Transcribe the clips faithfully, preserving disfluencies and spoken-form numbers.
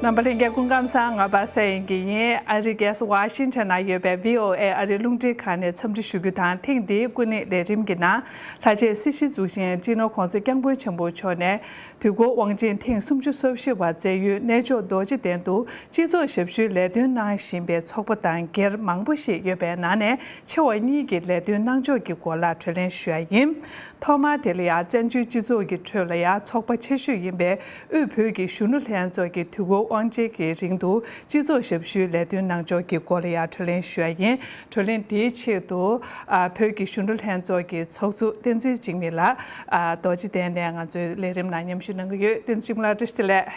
རྣམ་པ་ལྷན་རྒྱས་སྐུ་ཁམས་བཟང་། ང་པ་སངས་དབྱངས་སྐྱིད་ཡིན། ཨ་རིའི་རྒྱལ་ས་ཝ་ཤིང་ཊོན་ན་ཡོད་པའི་བྷི་ཨོ་ཨེ་ཨ་རིའི་རླུང་འཕྲིན་ཁང་ནས་འཚམས་འདྲི་ཞུ་རྒྱུ་དང་། ཐེངས་འདིའི་སྐུ་ཉིད་ལས་རིམ་གྱི་ནང་ལྷ་རྗེ་སྲིད་ཞི་གཙུག་ཆེན་སྤྱི་ནོར་༸གོང་ས་༸སྐྱབས་མགོན་ཆེན་པོ་མཆོག་ནས་དུས་འཁོར་དབང་ཆེན་ཐེངས་སུམ་ཅུ་སོ་བཞི་པ་བསྩལ་ཡུལ་གནས་མཆོག་རྡོ་རྗེ་གདན་དུ་སྤྱི་ཚོགས་ཞབས་ཞུའི་ལས་དོན་གནང་བཞིན་པའི་ཚོགས་པ་དང་སྒེར་མང་པོ་ཞིག་ཡོད་པའི་ནང་ནས་ཆེ་བ་གཉིས་ཀྱི་ལས་དོན་གནང་ཕྱོགས་ཀྱི་སྐོར་ལ་གྲོས་གླེང་ཞུ་ཡ་ཡིན། ཐོག་མར་དེ་ལ་ཡང་བཙན་བྱོལ་སྤྱི་ཚོགས་ཀྱི་ཁྲོད་ལ་ཡང་ཚོགས་པ་ཆེ་ཤོས་ཡིན་པའི་དབུས་བོད་ཀྱི་གཞོན་ནུ་ལྷན་ཚོགས་ཀྱིས་དུས་འཁོར་དབང་ཆེན་གྱི་རིང་དུ་སྤྱི་ཚོགས་ཞབས་ཞུའི་ལས་དོན་གནང་ཕྱོགས་ཀྱི་སྐོར་ལ་ཡང་གྲོས་གླེང་ཞུ་ཡ་ཡིན། གྲོས་གླེང་དེའི་ཆེད་དུ་ཨ་བོད་ཀྱི་གཞོན་ནུ་ལྷན་ཚོགས་ཀྱི་ཚོགས་གཙོ་བསྟན་འཛིན་འཇིགས་མེད་ལགས་ཨ་རྡོ་རྗེ་གདན་ནས་ང་ཚོའི་ལས་རིམ་ནང་མཉམ་ཞུགས་གནང་གི་ཡོད། བསྟན་འཛིན་འཇིགས་མེད་ལགས་བཀྲ་ཤིས་བདེ་ལེགས།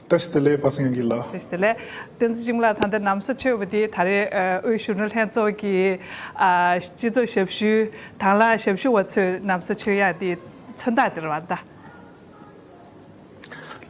བཀྲ་ཤིས་བདེ་ལེགས་པ་སངས་དབྱངས་སྐྱིད་ལགས། བཀྲ་ཤིས་བདེ་ལེགས། བསྟན་འཛིན་འཇིགས་མེད་ལགས། ད་ལྟ་ནམ་གསོ་མཆོད་པ་འདི་ད་རེས་ཨ་དབུས་གཞོན་ནུ་ལྷན་ཚོགས་ཀྱི་ཨ་སྤྱི་ཚོགས་ཞབས་ཞུའི་དང་བླངས་ཞབས་ཞུ་བ་ཚོས་ནམ་གསོ་མཆོད་ཡག་འདི་མཚོན་རྟགས་འདི་རེད་པ་ད།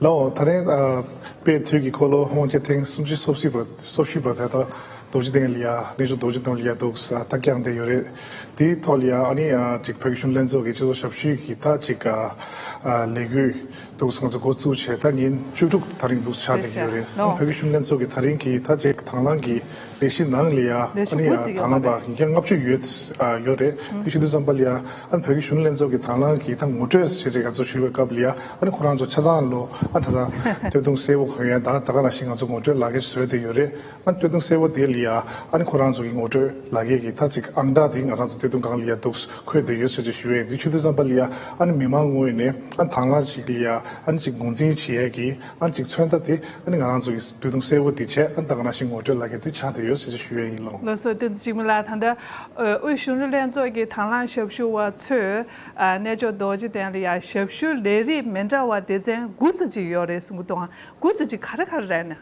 ལགས་འོང་། ད་རེས་ཨ་དཔེ་དུས་ཀྱི་འཁོར་ལོ་དབང་ཆེན་ཐེངས་སུམ་ཅུ་སོ་བཞི་པ་སོ་བཞི་པ་དེ་ད་རྡོ་རྗེ་གདན་ལ་ཡ་གནས་མཆོག་རྡོ་རྗེ་གདན་ལ་ཡ་འདུག་ས་ད་བསྐྱངས་བསྡད་ཡོད་རེད། དེའི་ཐོག་ལ་ཡ་ཨ་ནི་ཨ་ཅིག་བོད་ཀྱི་གཞོན་ནུ་ལྷན་ཚོགས་ཀྱི་སྤྱི་ཚོགས་ཞབས་ཞུའི་གི་ད་ཅིག་ཨ་ཨ་ལས་འགུལ་འདུག་ང་ཚོ་འགོ་བཙུགས་བྱས་ད་ཉིན་བཅུ་དྲུག་ད་རིང་འདུག་ཆགས་བསྡད་ཀྱི་ཡོད་རེད། ལགས་འོང་། བོད་ཀྱི་གཞོན་ནུ་ལྷན་ཚོགས་ཀྱི་ད་རིང་གི་ད་ཅིག་དང་བླངས་ཀྱི་ལས་གཞི་ནང་ལ་ཡ་ཨ་ལས་གཞི་ནི་དགུ་ཙམ་ཡོད་དང་བླངས་པ་ཡིན་མཁན་ལྔ་བཅུ་ཡོད་ཨ་ཡོད་རེད། དེ་ཞུ་དུས་ཙམ་པ་ལ་ཡ་ཨ་ནི་བོད་ཀྱི་གཞོན་ནུ་ལྷན་ཚོགས་ཀྱི་དང་བླངས་ཀྱི་ད་ངོ་སྤྲོད་ཟེར་བྱས་ང་ཚོ་ཞུ་བའི་སྐབས་ལ་ཡ་ཨ་ནི་ཁོ་རང་ཚོ་ཆ་ཚང་ལོ་ཨ་ད་ལྟ་སྟོད་ཐུང་སེར་པོ་གོན་ཡ་ད་ད་ག་ནང་བཞིན་ང་ཚོ་ངོ་སྤྲོད་ལག་འཁྱེར་བཟོས་བསྡད་ཡོད་རེད། ཨ་ནི་སྟོད་ཐུང་སེར་པོ་དེ་ལ་ཡ་ཨ་ནི་ཁོ་རང་ཚོ་གི་ངོ་སྤྲོད་ལག་འཁྱེར་གྱི་ད་ཅིག་ཨང་གྲངས་དེ་ང་རང་ཚོ་སྟོད་ཐུང་སྒང་ལ་ཡ་འདུག་འཁོད་བསྡད་ཡོད་ཟེར་བྱས་ཞུ་བ་ཡིན། དེ་ཞུ་དུས་ཙམ་པ་ལ་ཡ་ཨ་ནི་མི་མང་ངོས་ནས་ཨ་ནི་དང་བླངས་ཅིག་ལ་ཡ་ཨ་ནི་ཅིག་ངོས་འཛིན་བྱེད་ཡ་གི་ཨ་ནི་ཅིག་མཚོན་རྟགས་དེ་ཨ་ནི་ང་རང་ཚོ་གི་སྟོད་ཐུང་སེར་པོ་དེ་བྱས་ཨ་ནི་ད་ག་ནང་བཞིན་ངོ་སྤྲོད་ལག་འཁྱེར་དེ་ཆགས་བསྡད་ཡོད་ཟེར་བྱས་ཞུ་བ་ཡིན། ལགས་སོ། བསྟན་འཛིན་འཇིགས་མེད་ལགས། ད་ལྟ་ཨ་དབུས་གཞོན་ནུ་ལྷན་ཚོགས་ཀྱི་དང་བླངས་ཞབས་ཞུ་བ་ཚོས་ཨ་གནས་མཆོག་རྡོ་རྗེ་གདན་ལ་ཡ་ཞབས་ཞུའི་ལས་རིགས་མི་འདྲ་བ་སྡེ་ཚན་དགུ་ཙམ་ཅིག་ཡོད་རེད་གསུང་གི་འདུག་ཨང་། དགུ་ཙམ་ཅིག་ག་རེ་ག་རེ་རེད་ན།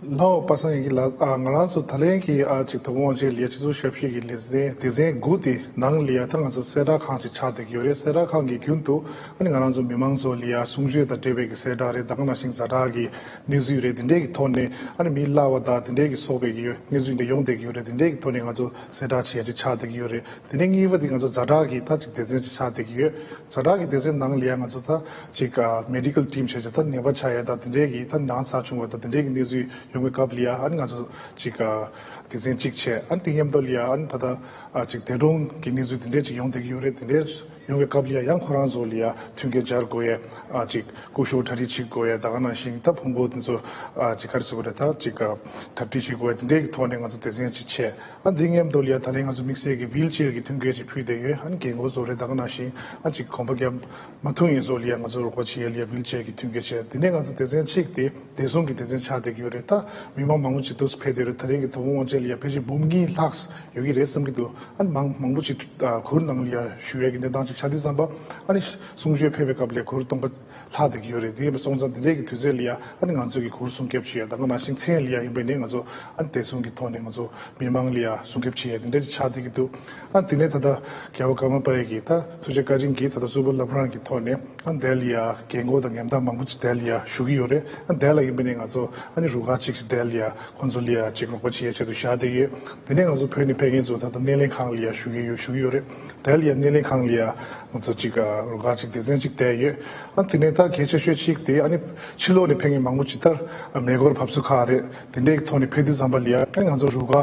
ལགས་འོང་པ་སངས་དབྱངས་སྐྱིད་ལགས། ཨ་ང་རང་ཚོ་ད་ལན་གྱི་ཨ་ཅིག་དོ་དགོང་དབང་ཆེན་ལ་ཡ་སྤྱི་ཚོགས་ཞབས་ཞུ་གི་ལས་ཚན་སྡེ་ཚན་དགུ་དེ་ནང་ལ་ཡ་ད་ང་ཚོ་གསལ་བསྒྲགས་ཁང་ཅིག་ཆགས་བསྡད་ཀྱི་ཡོད་རེད། གསལ་བསྒྲགས་ཁང་གི་རྒྱུན་དུ་ཨ་ནི་ང་རང་ཚོ་མི་མང་ཚོ་ལ་ཡ་གསུང་ཆོས་དང་འབྲེལ་བའི་གི་གསལ་བསྒྲགས་རེད། ད་ག་ནང་བཞིན་ཛ་དྲག་གི་གནས་ཚུལ་རེད། དེ་འདྲའི་གི་ཐོག་ནས་ཨ་ནི་མི་གླ་བ་དང་དེ་འདྲའི་གི་སོགས་པའི་གི་གནས་ཚུལ་འདི་ཡོང་བསྡད་ཀྱི་ཡོད་རེད། དེ་འདྲའི་གི་ཐོག་ནས་ང་ཚོ་གསལ་བསྒྲགས་བྱེད་ཡ་ཅིག་ཆགས་བསྡད་ཀྱི་ཡོད་རེད། དེ་ནས་གཉིས་པ་དེ་ང་ཚོ་ཛ་དྲག་གི་ད་ཅིག་སྡེ་ཚན་ཅིག་ཆགས་བསྡད་ཀྱི་ཡོད། ཛ་དྲག་གི་སྡེ་ཚན་ནང་ལ་ཡ་ང་ཚོ་ད་ཅིག་ཨ་མེ་ཌི་ཀལ་ཊིམ་བྱས་བྱས་ད་ནད་པ་ཆགས་ཡ་ད་དེ་འདྲའི་གི་ད་ན་ཚ་བྱུང་བ་ད་དེ་འདྲའི་གི་གནས་ཚུལ་ཡོང་བའི་སྐབས་ལ་ཡ་ཨ་ནི་ང་ཚོ་ཅིག་ཨ་སྡེ་ཚན་གཅིག་བྱས། ཨ་ནི་དེ་མཉམ་དུ་ལ་ཡ་ཨ་ནི་ད་ལྟ་ཨ་ཅིག་འདས་གྲོངས་ཀྱི་གནས་ཚུལ་དེ་འདྲའི་ཅིག་ཡོང་བསྡད་ཀྱི་ཡོད་རེད། དེ་འདྲའི་ཡོང་བའི་སྐབས་ལ་ཡ་ཡང་ཁོ་རང་ཚོ་ལ་ཡ་མཐུན་རྐྱེན་སྦྱར་དགོས་ཡ་ཨ་ཅིག་སྐུ་ཞབས་གྲ་སྒྲིག་བྱེད་དགོས་ཡ་ད་ག་ནང་བཞིན་ད་ཕུང་པོ་དེ་ཚོ་ཨ་ཅིག་ག་རེ་ཟེར་དགོས་རེད། ད་ཅིག་ཨ་གྲ་སྒྲིག་བྱེད་དགོས་ཡ་དེ་འདྲའི་གི་ཐོག་ནས་ང་ཚོ་སྡེ་ཚན་ཅིག་བྱས། ཨ་འདི་མཉམ་དུ་ལ་ཡ་ད་ལན་ང་ཚོ་དམིགས་བསལ་གྱི་ཝིལ་ཅེར་གྱི་མཐུན་རྐྱེན་ཅིག་ཕུལ་བསྡད་ཡོད། ཨ་ནི་རྒན་རྒོན་ཚོ་རེད། ད་ག་ནང་བཞིན་ཨ་ཅིག་གོམ་པ་རྒྱབ་མ་ཐུབ་མཁན་ཚོ་ལ་ཡ་ང་ཚོ་རོགས་པ་བྱེད་ཡ་ལ་ཡ་ཝིལ་ཅེར་གྱི་མཐུན་རྐྱེན་བྱས། དེ་ནས་ང་ཚོ་སྡེ་ཚན་གཅིག་དེ་བདེ་སྲུང་གི་སྡེ་ཚན་ཆགས་བསྡད་ཀྱི་ཡོད་རེད། ད་མི་མང་མང་པོ་ཅིག་འདུག་སེ་ཕེབས་བསྡད་ཡོད་རེད། ད་ལན་གྱི་དོ་དགོང་དབང་ཆེན་ལ་ཡ་ཕལ་ཆེར་འབུམ་གཉིས་ལྷག་ཡོད་ཀྱི་རེད་བསམ་གྱི་འདུག་ཨ་ནི་མང་མང་པོ་ཅིག་ཨ་གུར་ནང་ལ་ཡ་བཞུགས་ཡ་གི་གནས་སྟངས་ཅིག་ཆགས་དུས་ཙམ་པ་ཨ་ནི་གསུང་ཆོས་ཕེབས་པའི་སྐབས་ལ་ཡ་གུར་སྟོང་པ་ལྷག་བསྡད་ཀྱི་ཡོད་རེད། དེ་ཡིན་པ་སོང་ཙང་དེ་འདྲའི་གི་དུས་ཚོད་ལ་ཡ་ཨ་ནི་ང་ཚོ་གི་གུར་སྲུང་སྐྱོབ་བྱེད་ཡ་ད་ག་ནང་བཞིན་མཚན་ལ་ཡ་ཡིན་པ་ནས་ང་ཚོ་ཨ་ནི་བདེ་སྲུང་གི་ཐོག་ནས་ང་ཚོ་མི་མང་ལ་ཡ་སྲུང་སྐྱོབ་བྱེད་ཡ་དེ་འདྲ་ཅིག་ཆགས་བསྡད་ཀྱི་འདུག་ཨ་དེ་ནས་ད་ལྟ་རྒྱལ་བ་ཀརྨ་པ་ཡི་གི་ད་ཐུགས་རྗེ་བཀའ་དྲིན་གྱིས་ད་ལྟ་གསུང་འབུམ་བླ་བྲང་གི་ཐོག་ནས་ཨ་དེ་ལ་ཡ་རྒན་རྒོན་དང་ཉམ་ཐག་མང་པོ་ཅིག་དེ་ལ་ཡ་བཞུགས་ཀྱི་ཡོད་རེད། ཨ་དེ་ལ་ཡིན་པ་ནས་ང་ཚོ་ཨ་ནི་རུ་ཁག་ཅིག་ཅིག་དེ་ལ་ཡ་ཁོང་ཚོ་ལ་ཡ་ཅིག་རོགས་པ་བྱེད་ཡ་ཆེད་དུ་བཞག་བསྡད་ཡོད། དེ་ནས་ང་ཚོ་བོད་ནས་ཕེབས་མཁན་ཚོ་ད་ལྟ་སྣེ་ལེན་ཁང་ལ་ཡ་བཞུགས་ཀྱི་ཡོད་བཞུགས་ཀྱི་ཡོད་རེད། དེ་ལ་ཡ་སྣེ་ལེན་ཁང་ལ་ཡ་ང་ཚོ་ཅིག་ཨ་རུ་ཁག་ཅིག་སྡེ་ཚན་ཅིག་བསྡད་ཡོད། ཨ་དེ་ནས་ད་གལ་ཆེ་ཤོས་ཅིག་དེ་ཨ་ནི་ཕྱི་ལོགས་ནས་ཕེབས་མཁན་མང་པོ་ཅིག་ད་ཨ་མེ་འཁོར་བབས་ཚུགས་ཁག་རེད། དེ་འདྲའི་ཐོག་ནས་ཕེབས་དུས་ཙམ་པ་ལ་ཡ་ཨ་ང་ཚོ་རུ་ཁག་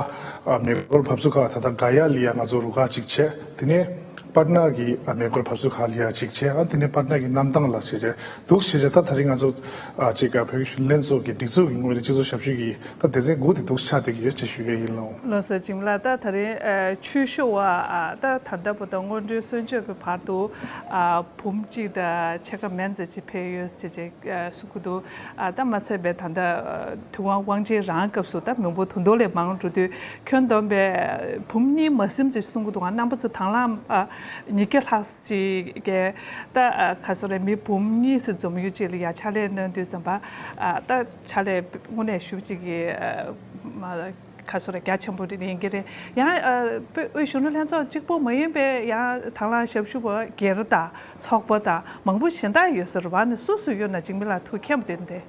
ཨ་མེ་འཁོར་བབས་ཚུགས་ཁག་ད་ལྟ་ག་ཡ་ལ་ཡ་ང་ཚོ་རུ་ཁག་ཅིག་བྱས། དེ་ནས་པཊ་ནར་གྱི་ཨ་མེ་འཁོར་བབས་ཚུགས་ཁག་ལ་ཡ་ཅིག་བྱས། ཨ་དེ་ནས་པཊ་ནར་གྱི་གནམ་ཐང་ལ་བྱས་བྱས་འདུག་བྱས་བྱས་ད་ད་རིང་ང་ཚོ་ཨ་ཅིག་ཨ་བོད་ཀྱི་གཞོན་ནུ་ལྷན་ཚོགས་ཀྱི་སྒྲིག་འཛུགས་ཀྱི་ངོས་ནས་སྤྱི་ཚོགས་ཞབས་ཞུ་གི་ད་སྡེ་ཚན་དགུ་དེ་འདུག་ཆགས་བསྡད་ཀྱི་ཡོད་ཅེས་ཞུ་ཡས་ཡིན་ལགས། ལགས་སོ། འཇིགས་མེད་ལགས། ད་ད་རིང་ཨ་ཆོས་ཞུ་བ་ཨ་ད་ད་ལྟ་བར་དུ་སྔོན་འགྲོའི་གསོལ་མཆོད་ཀྱི་བར་དུ་ཨ་བུམོ་གཅིག་དང་ཕྱེད་ཀ་མན་ཙམ་ཅིག་ཕེབས་ཡོད་ཅེས་ཅིག་ཨ་གསུང་གི་འདུག་ཨ་ད་མ་ཚད་པའི་ད་ལྟ་ཨ་ཐུབ་དབང་དབང་ཆེན་རང་སྐབས་སུ་ད་མི་འབོར་དུང་དུང་ལས་མང་འགྲོ་དུས་ཁྱོན་བསྡོམས་པའི་བུམོ་གཉིས་མ་ཟིན་ཅིག་གསུང་གི་འདུག་ཨ་རྣམ་པ་ཚོ་དང་བླངས་ཨ་ཉིས་བརྒྱ་ལྷག་ཅིག་གིས་ད་ཨ་ག་སོ་རེད། མི་བུམོ་གཉིས་ཙམ་འཛོམས་ཡུལ་ཅིག་ལ་ཡ་ཕྱག་ལས་གནང་དུས་ཙམ་པ་ཨ་ད་ཕྱག་ལས་དངོས་གནས་ཞེ་པོ་ཅིག་གི་ཨ་མ་ག་སོ་རེད། རྒྱ་ཆེན་པོ་རེད་ཡིན་གྱི་རེད། ཡང་ཨ་དབུས་གཞོན་ནུ་ལྷན་ཚོགས་གཅིག་པོ་མ་ཡིན་པའི་ཡང་དང་བླངས་ཞབས་ཞུ་བ་སྒེར་དང་ཚོགས་པ་དང་མང་པོ་གཞན་དག་ཡོད་ས་རེད་པ། ཨ་ནི་སུ་སུ་ཡོད་ན་འཇིགས་མེད་ལགས་ཐུགས་མཁྱེན་པ་དེ་འདྲ།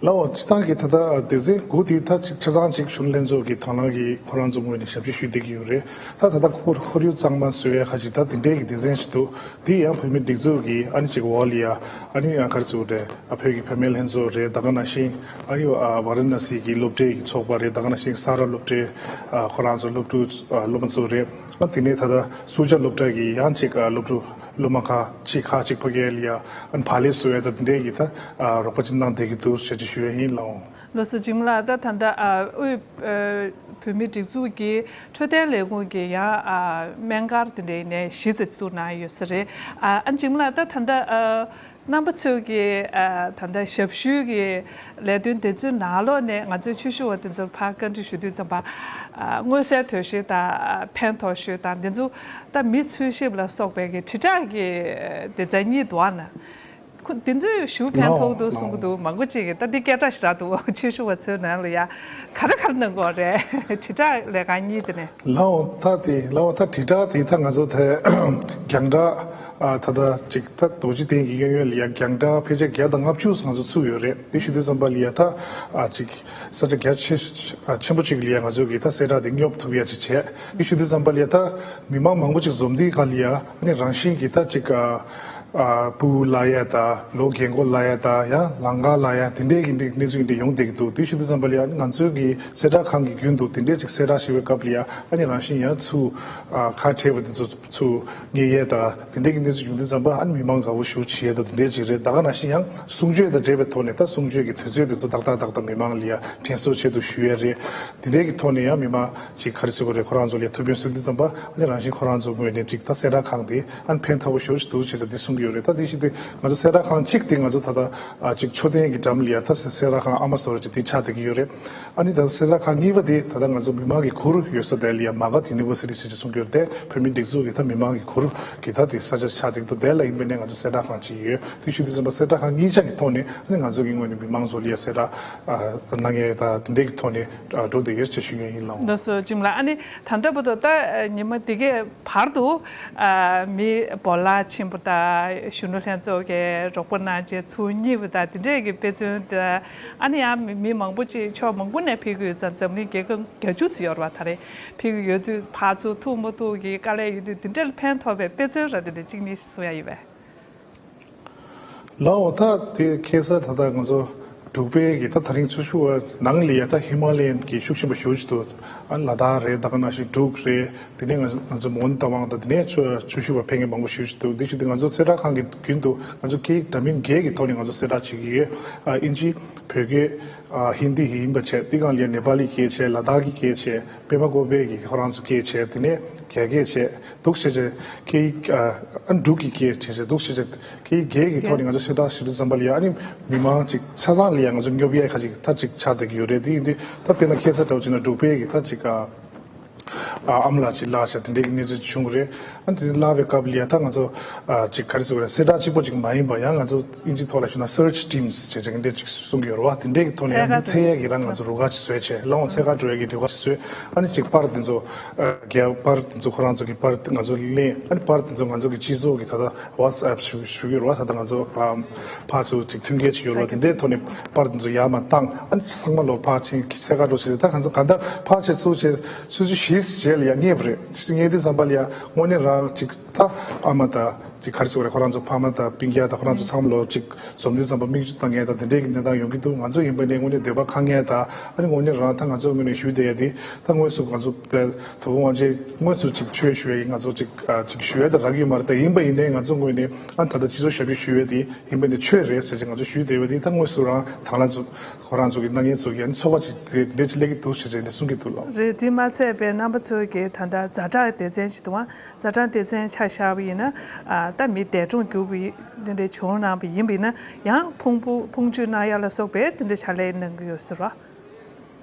ལའོ་སྤྱི་བཏང་གི་ད་ལྟ་སྡེ་ཚན་དགུ་དེ་ད་ཆ་ཆ་ཚང་ཅིག་གཞོན་ནུ་ལྷན་ཚོགས་ཀྱི་དང་བླངས་ཀྱིས་ཁོ་རང་ཚོ་ངོས་ནས་ཞབས་ཕྱི་ཞུས་བསྡད་ཀྱི་ཡོད་རེད། ད་ད་ལྟ་ཁོར་ཁོར་ཡུག་གཙང་མ་བཟོ་ཡས་ཁ་ཅིག་ད་དེ་འདྲའི་གི་སྡེ་ཚན་ཞིག་འདུག་དེ་ཡང་བོད་མིའི་སྒྲིག་འཛུགས་ཀྱི་ཨ་ནི་ཅིག་འོག་ལ་ཡ་ཨ་ནི་ཡང་ག་རེ་ཟེར་དགོས་རེད། ཨ་བོད་ཀྱི་བུད་མེད་ལྷན་ཚོགས་རེད། ད་ག་ནང་བཞིན་ཨ་ནི་ཨ་ཝ་ར་ཎ་སི་གི་སློབ་གྲྭའི་གི་ཚོགས་པ་རེད། ད་ག་ནང་བཞིན་ས་ར་སློབ་གྲྭའི་ཨ་ཁོ་རང་ཚོ་སློབ་ཕྲུག་ཨ་སློབ་མ་ཚོ་རེད། ཨ་དེ་ནས་ད་ལྟ་སུ་ཇཱ་སློབ་གྲྭ་གི་ཡང་ཅིག་ཨ་སློབ་ཕྲུག་སློབ་མ་ཁག་ཅིག་ཁག་ཅིག་ཕ་གི་ལ་ཡ་ཨ་ནི་བག་ལེབ་བཟོ་ཡས་ད་དེ་འདྲའི་གི་ད་ཨ་རོགས་པ་ཅིག་གནང་བསྡད་ཀྱི་འདུག་ཞེས་ཅིག་ཞུ་ཡས་ཡིན་ལགས། ལགས་སོ། འཇིགས་མེད་ལགས། ད་ད་ལྟ་ཨ་དབུས་ཨ་བོད་མིའི་སྒྲིག་འཛུགས་ཀྱི་འཕྲོད་བསྟེན་ལས་ཁུངས་ཀྱི་ཡང་ཨ་སྨན་སྒར་དེ་འདྲའི་ནས་གཞི་དེ་བཙུགས་གནང་ཡོད་ས་རེད། ཨ་ཨ་འཇིགས་མེད་ལགས། ད་ད་ལྟ་ཨ་རྣམ་པ་ཚོས་ཀྱི་ཨ་ད་ལྟ་ཞབས་ཞུའི་གི་ལས་དོན་དེ་ཚོའི་ནང་ལོགས་ནས་ང་ཚོའི་ཆོས་ཞུ་བ་དེ་ཚོར་ཕར་བཀའ་འདྲི་ཞུ་དུས་ཙམ་པ། ཨ་མངོན་གསལ་དོད་ཤོས་དང་ཕན་ཐོགས་ཤོས་དང་དེ་ཚོ་ད་མི་འཚོལ་ཞིབ་ལ་སོགས་པའི་གི་དྲིལ་བསྒྲགས་ཀྱི་སྡེ་ཚན་གཉིས་འདུག་ཨ་ན། ཁོ་འདི་ཚོས་ཞུ་ཕན་ཐོགས་འདུག་གསུང་གི་འདུག་མང་པོ་ཅིག་གིས་ད་འདི་སྐད་གྲགས་ཞེ་དྲག་འདུག་ཆོས་ཞུ་བ་ཚོའི་ནང་ལ་ཡ་ག་རེ་ག་རེ་གནང་གི་ཡོད་རེད། དྲིལ་བསྒྲགས་ལས་ཁང་གཉིས་དེ་ནས། ལའོ་ད་དེ་ལའོ་ད་དྲིལ་བསྒྲགས་དེ་ད་ང་ཚོ་དེ་རྒྱང་བསྒྲགས་ད་ལྟ་ཅིག་ད་རྡོ་རྗེ་གདན་གྱི་གཡས་གཡོན་ལ་ཡ་རྒྱང་བསྒྲགས་ཕལ་ཆེར་བརྒྱ་དང་ལྔ་བཅུ་ང་ཚོ་ཚུགས་ཡོད་རེད། དེ་ཞུ་དུས་ཙམ་པ་ལ་ཡ་ད་ཅིག་ས་ཆ་རྒྱ་ཆེ་ཆེན་པོ་ཅིག་ལ་ཡ་ང་ཚོ་གིས་ད་གསལ་བསྒྲགས་དེ་སྙོབ་ཐུབ་ཡ་ཅིག་བྱས། དེ་ཞུ་དུས་ཙམ་པ་ལ་ཡ་ད་མི་མང་མང་པོ་ཅིག་འཛོམས་དུས་ག་ལ་ཡ་ཨ་ནི་རང་བཞིན་གྱིས་ད་ཅིག་ཨ་སྤུ་གུ་བརླག་ཡས་དང་ལོ་རྒན་འཁོགས་བརླག་ཡས་དང་ཡང་ལང་ཀ་བརླག་ཡས་དེ་འདྲའི་གི་གནས་གནས་ཚུལ་འདི་ཡོང་བསྡད་ཀྱི་འདུག་དེ་ཞུ་དུས་ཙམ་པ་ལ་ཡང་ང་ཚོའི་གི་གསལ་བསྒྲགས་ཁང་གི་རྒྱུན་དུ་དེ་འདྲའི་ཅིག་གསལ་བསྒྲགས་ཞུ་བའི་སྐབས་ལ་ཡང་ཨ་ནི་རང་བཞིན་ཡང་ཚུར་ཨ་ཁ་བྲལ་བ་དེ་ཚོ་ཚུར་ངེས་ཡས་དང་དེ་འདྲའི་གི་གནས་ཚུལ་ཡོང་དུས་ཙམ་པ་ཨ་ནི་མི་མང་དགའ་བོ་ཞེ་པོ་བྱེད་ཡས་དང་དེ་འདྲའི་ཅིག་རེད། ད་ག་ནང་བཞིན་ཡང་གསུང་ཆོས་དང་འབྲེལ་བའི་ཐོག་ནས་ད་གསུང་ཆོས་ཀྱི་དུས་ཚོད་དེ་ཚོ་ཏག་ཏག་ཏག་ཏག་མི་མང་ལ་ཡང་དྲན་གསོ་ཆེད་དུ་ཞུ་ཡས་རེད། དེ་འདྲའི་གི་ཐོག་ནས་ཡང་མི་མང་ཅིག་ག་རེ་ཟེར་དགོས་རེད། ཁོ་རང་ཚོ་ལ་ཐུགས་ཕན་གསོས་དུས་ཙམ་པ་ཨ་ནི་རང་བཞིན་ཁོ་རང་ཚོ་ངོས་ནས་ཅིག་ད་གསལ་བསྒྲགས་ཁང་དེ་ཨ་ནི་ཕན་ཐོགས་པོ་ཞེ་པོ་ཅིག་འདུག་ཅེས་ད་འདི་གསུང་གི་ཡོད་རེད། ད་དེ་བཞིན་དུ་ང་ཚོ་གསལ་བསྒྲགས་ཁང་གཅིག་དེ་ང་ཚོ་ད་ལྟ་ཨ་ཅིག་མཆོད་རྟེན་གྱི་འགྲམ་ལ་ཡ་ད་གསལ་བསྒྲགས་ཁང་ཨ་མ་ཟེར་བ་ཅིག་དེ་ཆགས་བསྡད་ཀྱི་ཡོད་རེད། ཨ་ནི་ད་གསལ་བསྒྲགས་ཁང་གཉིས་པ་དེ་ད་ལྟ་ང་ཚོ་མི་མང་གི་གུར་ཡོད་ས་དེ་ལ་ཡ་མ་ག་ཐི་ཡུ་ནི་ཝར་སི་ཊི་ཟེར་གྱི་གསུང་གི་ཡོད་རེད། དེ་བོད་མིའི་སྒྲིག་འཛུགས་ཀྱི་ད་མི་མང་གི་གུར་གྱི་ད་དེ་ས་ཆ་ཆགས་བསྡད་ཀྱི་འདུག་དེ་ལ་ཡིན་པ་ནས་ང་ཚོ་གསལ་བསྒྲགས་ཁང་གཅིག་ཡོད། དེ་ཞུ་དུས་ཙམ་པ་གསལ་བསྒྲགས་ཁང་གཉིས་ཆ་གི་ཐོག་ནས་ཨ་ནི་ང་ཚོ་གི་ངོས་ནས་མི་མང་ཚོ་ལ་ཡ་གསལ་བསྒྲགས་ཨ་གནང་ཡས་ད་དེ་འདྲའི་གི་ཐོག་ནས་ཨ་འགྲོ་བསྡད་ཡོད་ཅེས་ཞུ་མཁན་ཡིན་ལགས། ལགས་སོ། འཇིགས་མེད་ལགས། ཨ་ནི་ད་ལྟ་བར་དུ་ད་ཉི་མ་འདི་གའི་བར་དུ་ཨ་མི་བོད་ལྭ་ཕྱིན་པ་དང་གཞོན་ནུ་ལྷན་ཚོགས་ཀྱི་རོགས་པ་གནང་བྱས་ཚུར་རྙེད་པ་དང་དེ་འདྲའི་གི་དཔེ་མཚོན་དང་ཨ་ནི་ཡང་མི་མི་མང་པོ་ཅིག་ཕྱོགས་མང་པོ་ནས་ཕེབས་ཀྱི་ཡོད་ཙང་འཛམ་གླིང་རྒྱལ་ཁབ་བརྒྱད་ཅུ་ཙམ་ཡོད་རེད་པ། ད་རེས་ཕེབས་ཀྱི་ཡོད་དུས་ཕར་ཚུར་ཐུག་མ་ཐུག་གི་དཀའ་ལས་ཡོད་དུས་དེ་འདྲ་ལ་ཕན་ཐོགས་པའི་དཔེ་མཚོན་ར་དེ་འདྲ་གཅིག་གཉིས་གསུང་ཡ་ཡོད་པས། ལའོ་ད་དེ་ཁ་སང་ད་ལྟ་ང་ཚོ་འབྲུག་པའི་གི་ད་དེ་རིང་ཆོས་ཞུ་བ་ནང་ལ་ཡ་ད་ཧི་མ་ལ་ཡན་གྱི་ཤུགས་ཆེན་པོ་ཞེ་པོ་ཅིག་འདུག་ཨ་ལ་དྭགས་རེད། ད་ག་ནང་བཞིན་འབྲུག་རེད། དེ་ནས་ང་ང་ཚོ་མོན་རྟ་དབང་དང་དེ་ནས་ཆོས་ཆོས་ཞུ་བ་ཕེབས་མཁན་མང་པོ་ཞེ་པོ་ཅིག་འདུག་དེ་བཞིན་དུ་ང་ཚོ་གསལ་བསྒྲགས་ཁང་གི་རྒྱུན་དུ་ང་ཚོ་སྐད་ཡིག་འདྲ་མིན་བརྒྱད་ཀྱི་ཐོག་ནས་ང་ཚོ་གསལ་བསྒྲགས་བྱེད་ཀྱི་ཡོད། ཨ་ཨིན་ཇི། བོད་སྐད། ཨ་ཧིན་དི་ཡིན་པ་བྱས། དེ་སྒང་ལ་ཡ་ནེ་པ་ལི་སྐད་བྱས། ལ་དྭགས་ཀྱི་སྐད་བྱས། པད་མ་བཀོད་པའི་གི་ཁོ་རང་ཚོ་སྐད་བྱས། དེ་ནས་རྒྱ་སྐད་བྱས། འདུག་བྱས་བྱས་སྐད་ཡིག་ཨ་ཨ་འབྲུག་གི་སྐད་བྱས་བྱས་འདུག་བྱས་བྱས་སྐད་ཡིག་བརྒྱད་ཀྱི་ཐོག་ནས་ང་ཚོ་གསལ་བསྒྲགས་ཞུ་དུས་ཙམ་པ་ལ་ཡ་ཨ་ནི་མི་མང་ཅིག་ཆ་ཚང་ལ་ཡ་ང་ཚོ་སྙོབ་ཡས་ཁ་ཅིག་ད་ཅིག་ཆགས་བསྡད་ཀྱི་ཡོད་རེད། དེ་ཡིན་དུས་ད་དཔེར་ན་ཁ་སང་འདྲ་བོ་བྱས་ན་འབྲུག་པའི་གི་ད་ཅིག་ཨ་ཨ་ཨ་མ་ལགས་ཅིག་བརླགས་བྱས་དེ་འདྲའི་གི་གནས་ཚུལ་ཅིག་བྱུང་རེད། ཨ་དེ་བརླགས་པའི་སྐབས་ལ་ཡ་ད་ང་ཚོ་ཨ་ཅིག་ག་རེ་ཟེར་དགོས་རེད། གསལ་བསྒྲགས་གཅིག་པོ་ཅིག་མ་ཡིན་པ་ཡང་ང་ཚོ་ཨིན་ཇི་ཐོག་ལ་ཞུས་ན་སར་ཆི་ཊིམ་སི་བྱས་བྱས་འདི་འདྲ་ཅིག་གསུང་གི་ཡོད་རེད་བ། དེ་འདྲའི་གི་ཐོག་ནས་འཚོལ་ཡག་གི་རང་ང་ཚོ་རུ་ཁག་ཅིག་བཟོས་བྱས་ལ་འོང་འཚོལ་ག་འགྲོ་ཡག་གི་རུ་ཁག་ཅིག་བཟོས། ཨ་ནི་ཅིག་པར་དེ་ཚོ་ཨ་རྒྱ་པར་དེ་ཚོ་ཁོ་རང་ཚོ་གི་པར་ང་ཚོ་ལེན། ཨ་ནི་པར་དེ་ཚོ་ང་ཚོ་གི་སྤྱི་ཚོགས་ཀྱི་ད་ལྟ་ཝ་ཊི་སི་ཨེབ་ཞུ་ཞུ་གི་ཡོད་རེད་བ། ད་ལྟ་ང་ཚོ་ཕར་ཕར་ཚུར་ཅིག་མཐུན་རྐྱེན་ཅིག་ཡོད་རེད་བ། དེ་འདྲའི་ཐོག་ནས་པར་དེ་ཚོ་ཡར་མར་བཏང་། ཨ་ནི་ཚང་མ་ལོ་ཕར་ཕྱིན་འཚོལ་ག་འགྲོ་ཟེར། ད་ང་ཚོ་གང་ལྟར་ཕར་ཕྱིན་ཚུར་ཕྱིན་སུ་ཞིག་ཞིག་རྗེས་ལ་ཡར་རྙེད་པ་རེད། ཞིག་རྙེད་དུས་ཙམ་པ་ལ་ཡ་དངོས་གནས་རང་ཅིག་ད་ཨ་མ་དང་ཅིག་ག་རེ་ཟེར་དགོས་རེད། ཁོ་རང་ཚོ་ཕ་མ་དང་སྤུན་ཀྱག་དང་ཁོ་རང་ཚོ་ཚང་མ་ལོ་ཅིག་འཛོམས་དུས་ཙམ་པ་མིག་ཆུ་བཏང་མཁན་དང་དེ་འདྲའི་གི་གནས་སྟངས་ཡོང་གི་འདུག་ང་ཚོ་ཡིན་པ་ནས་དངོས་གནས་འདོད་པ་ཁེངས་མཁན་དང་ཨ་ནི་དངོས་གནས་རང་ད་ང་ཚོ་ངོས་ནས་ཞུ་བསྡད་ཡ་དེ་ད་དངོས་སུ་ང་ཚོ་དེ་དོ་དགོང་དབང་ཆེན་དངོས་སུ་ཅིག་ཆོས་ཞུ་ཡ་ཡིན། ང་ཚོ་ཅིག་ཨ་ཅིག་ཞུ་ཡ་དེ་རག་གི་མ་རེད། ད་ཡིན་པ་ཡིན་ནའི་ང་ཚོ་ངོས་ནས་ཨ་ད་ལྟ་སྤྱི་ཚོགས་ཞབས་ཞུ་ཞུ་ཡ་དེ་ཡིན་པ་ནས་ཆོས་རེད་ཟེར་ཅིག་ང་ཚོ་ཞུ་བསྡད་ཡ་དེ་ད་དངོས་སུ་རང་དང་བླངས་ཚོ་ཁོ་རང་ཚོ་གི་གནང་མཁན་ཚོ་གི་ཨ་ནི་ཚོགས་པ་ཅིག་དེ་འདྲ་ཅིག་སླེབས་ཀྱི་འདུག་ཟེར་ཅིག་ནས་གསུང་གི་འདུག་ལགས། རེད། དེ་མ་ཚད་པའི་རྣམ་པ་ཚོ་གི་ད་ལྟ་ཛ་དྲག་སྡེ་ཚན་ཞིག་འདུག་ཨ། ཛ་དྲག་སྡེ་ཚན་ཆ་བཞག་པ་ཡིན་ན་ཨ་ད་མི་འདས་གྲོངས་གྱུར་པ་ཡིན་དེ་འདྲ་བྱུང་གནང་པ་ཡིན་པ་ཡིན་ན་ཡང་ཕུང་པོ་ཕུང་མཆོད་གནང་ཡ་ལ་སོགས་པའི་དེ་འདྲ་ཕྱག་ལས་གནང་གི་ཡོད་ཟེར་བ།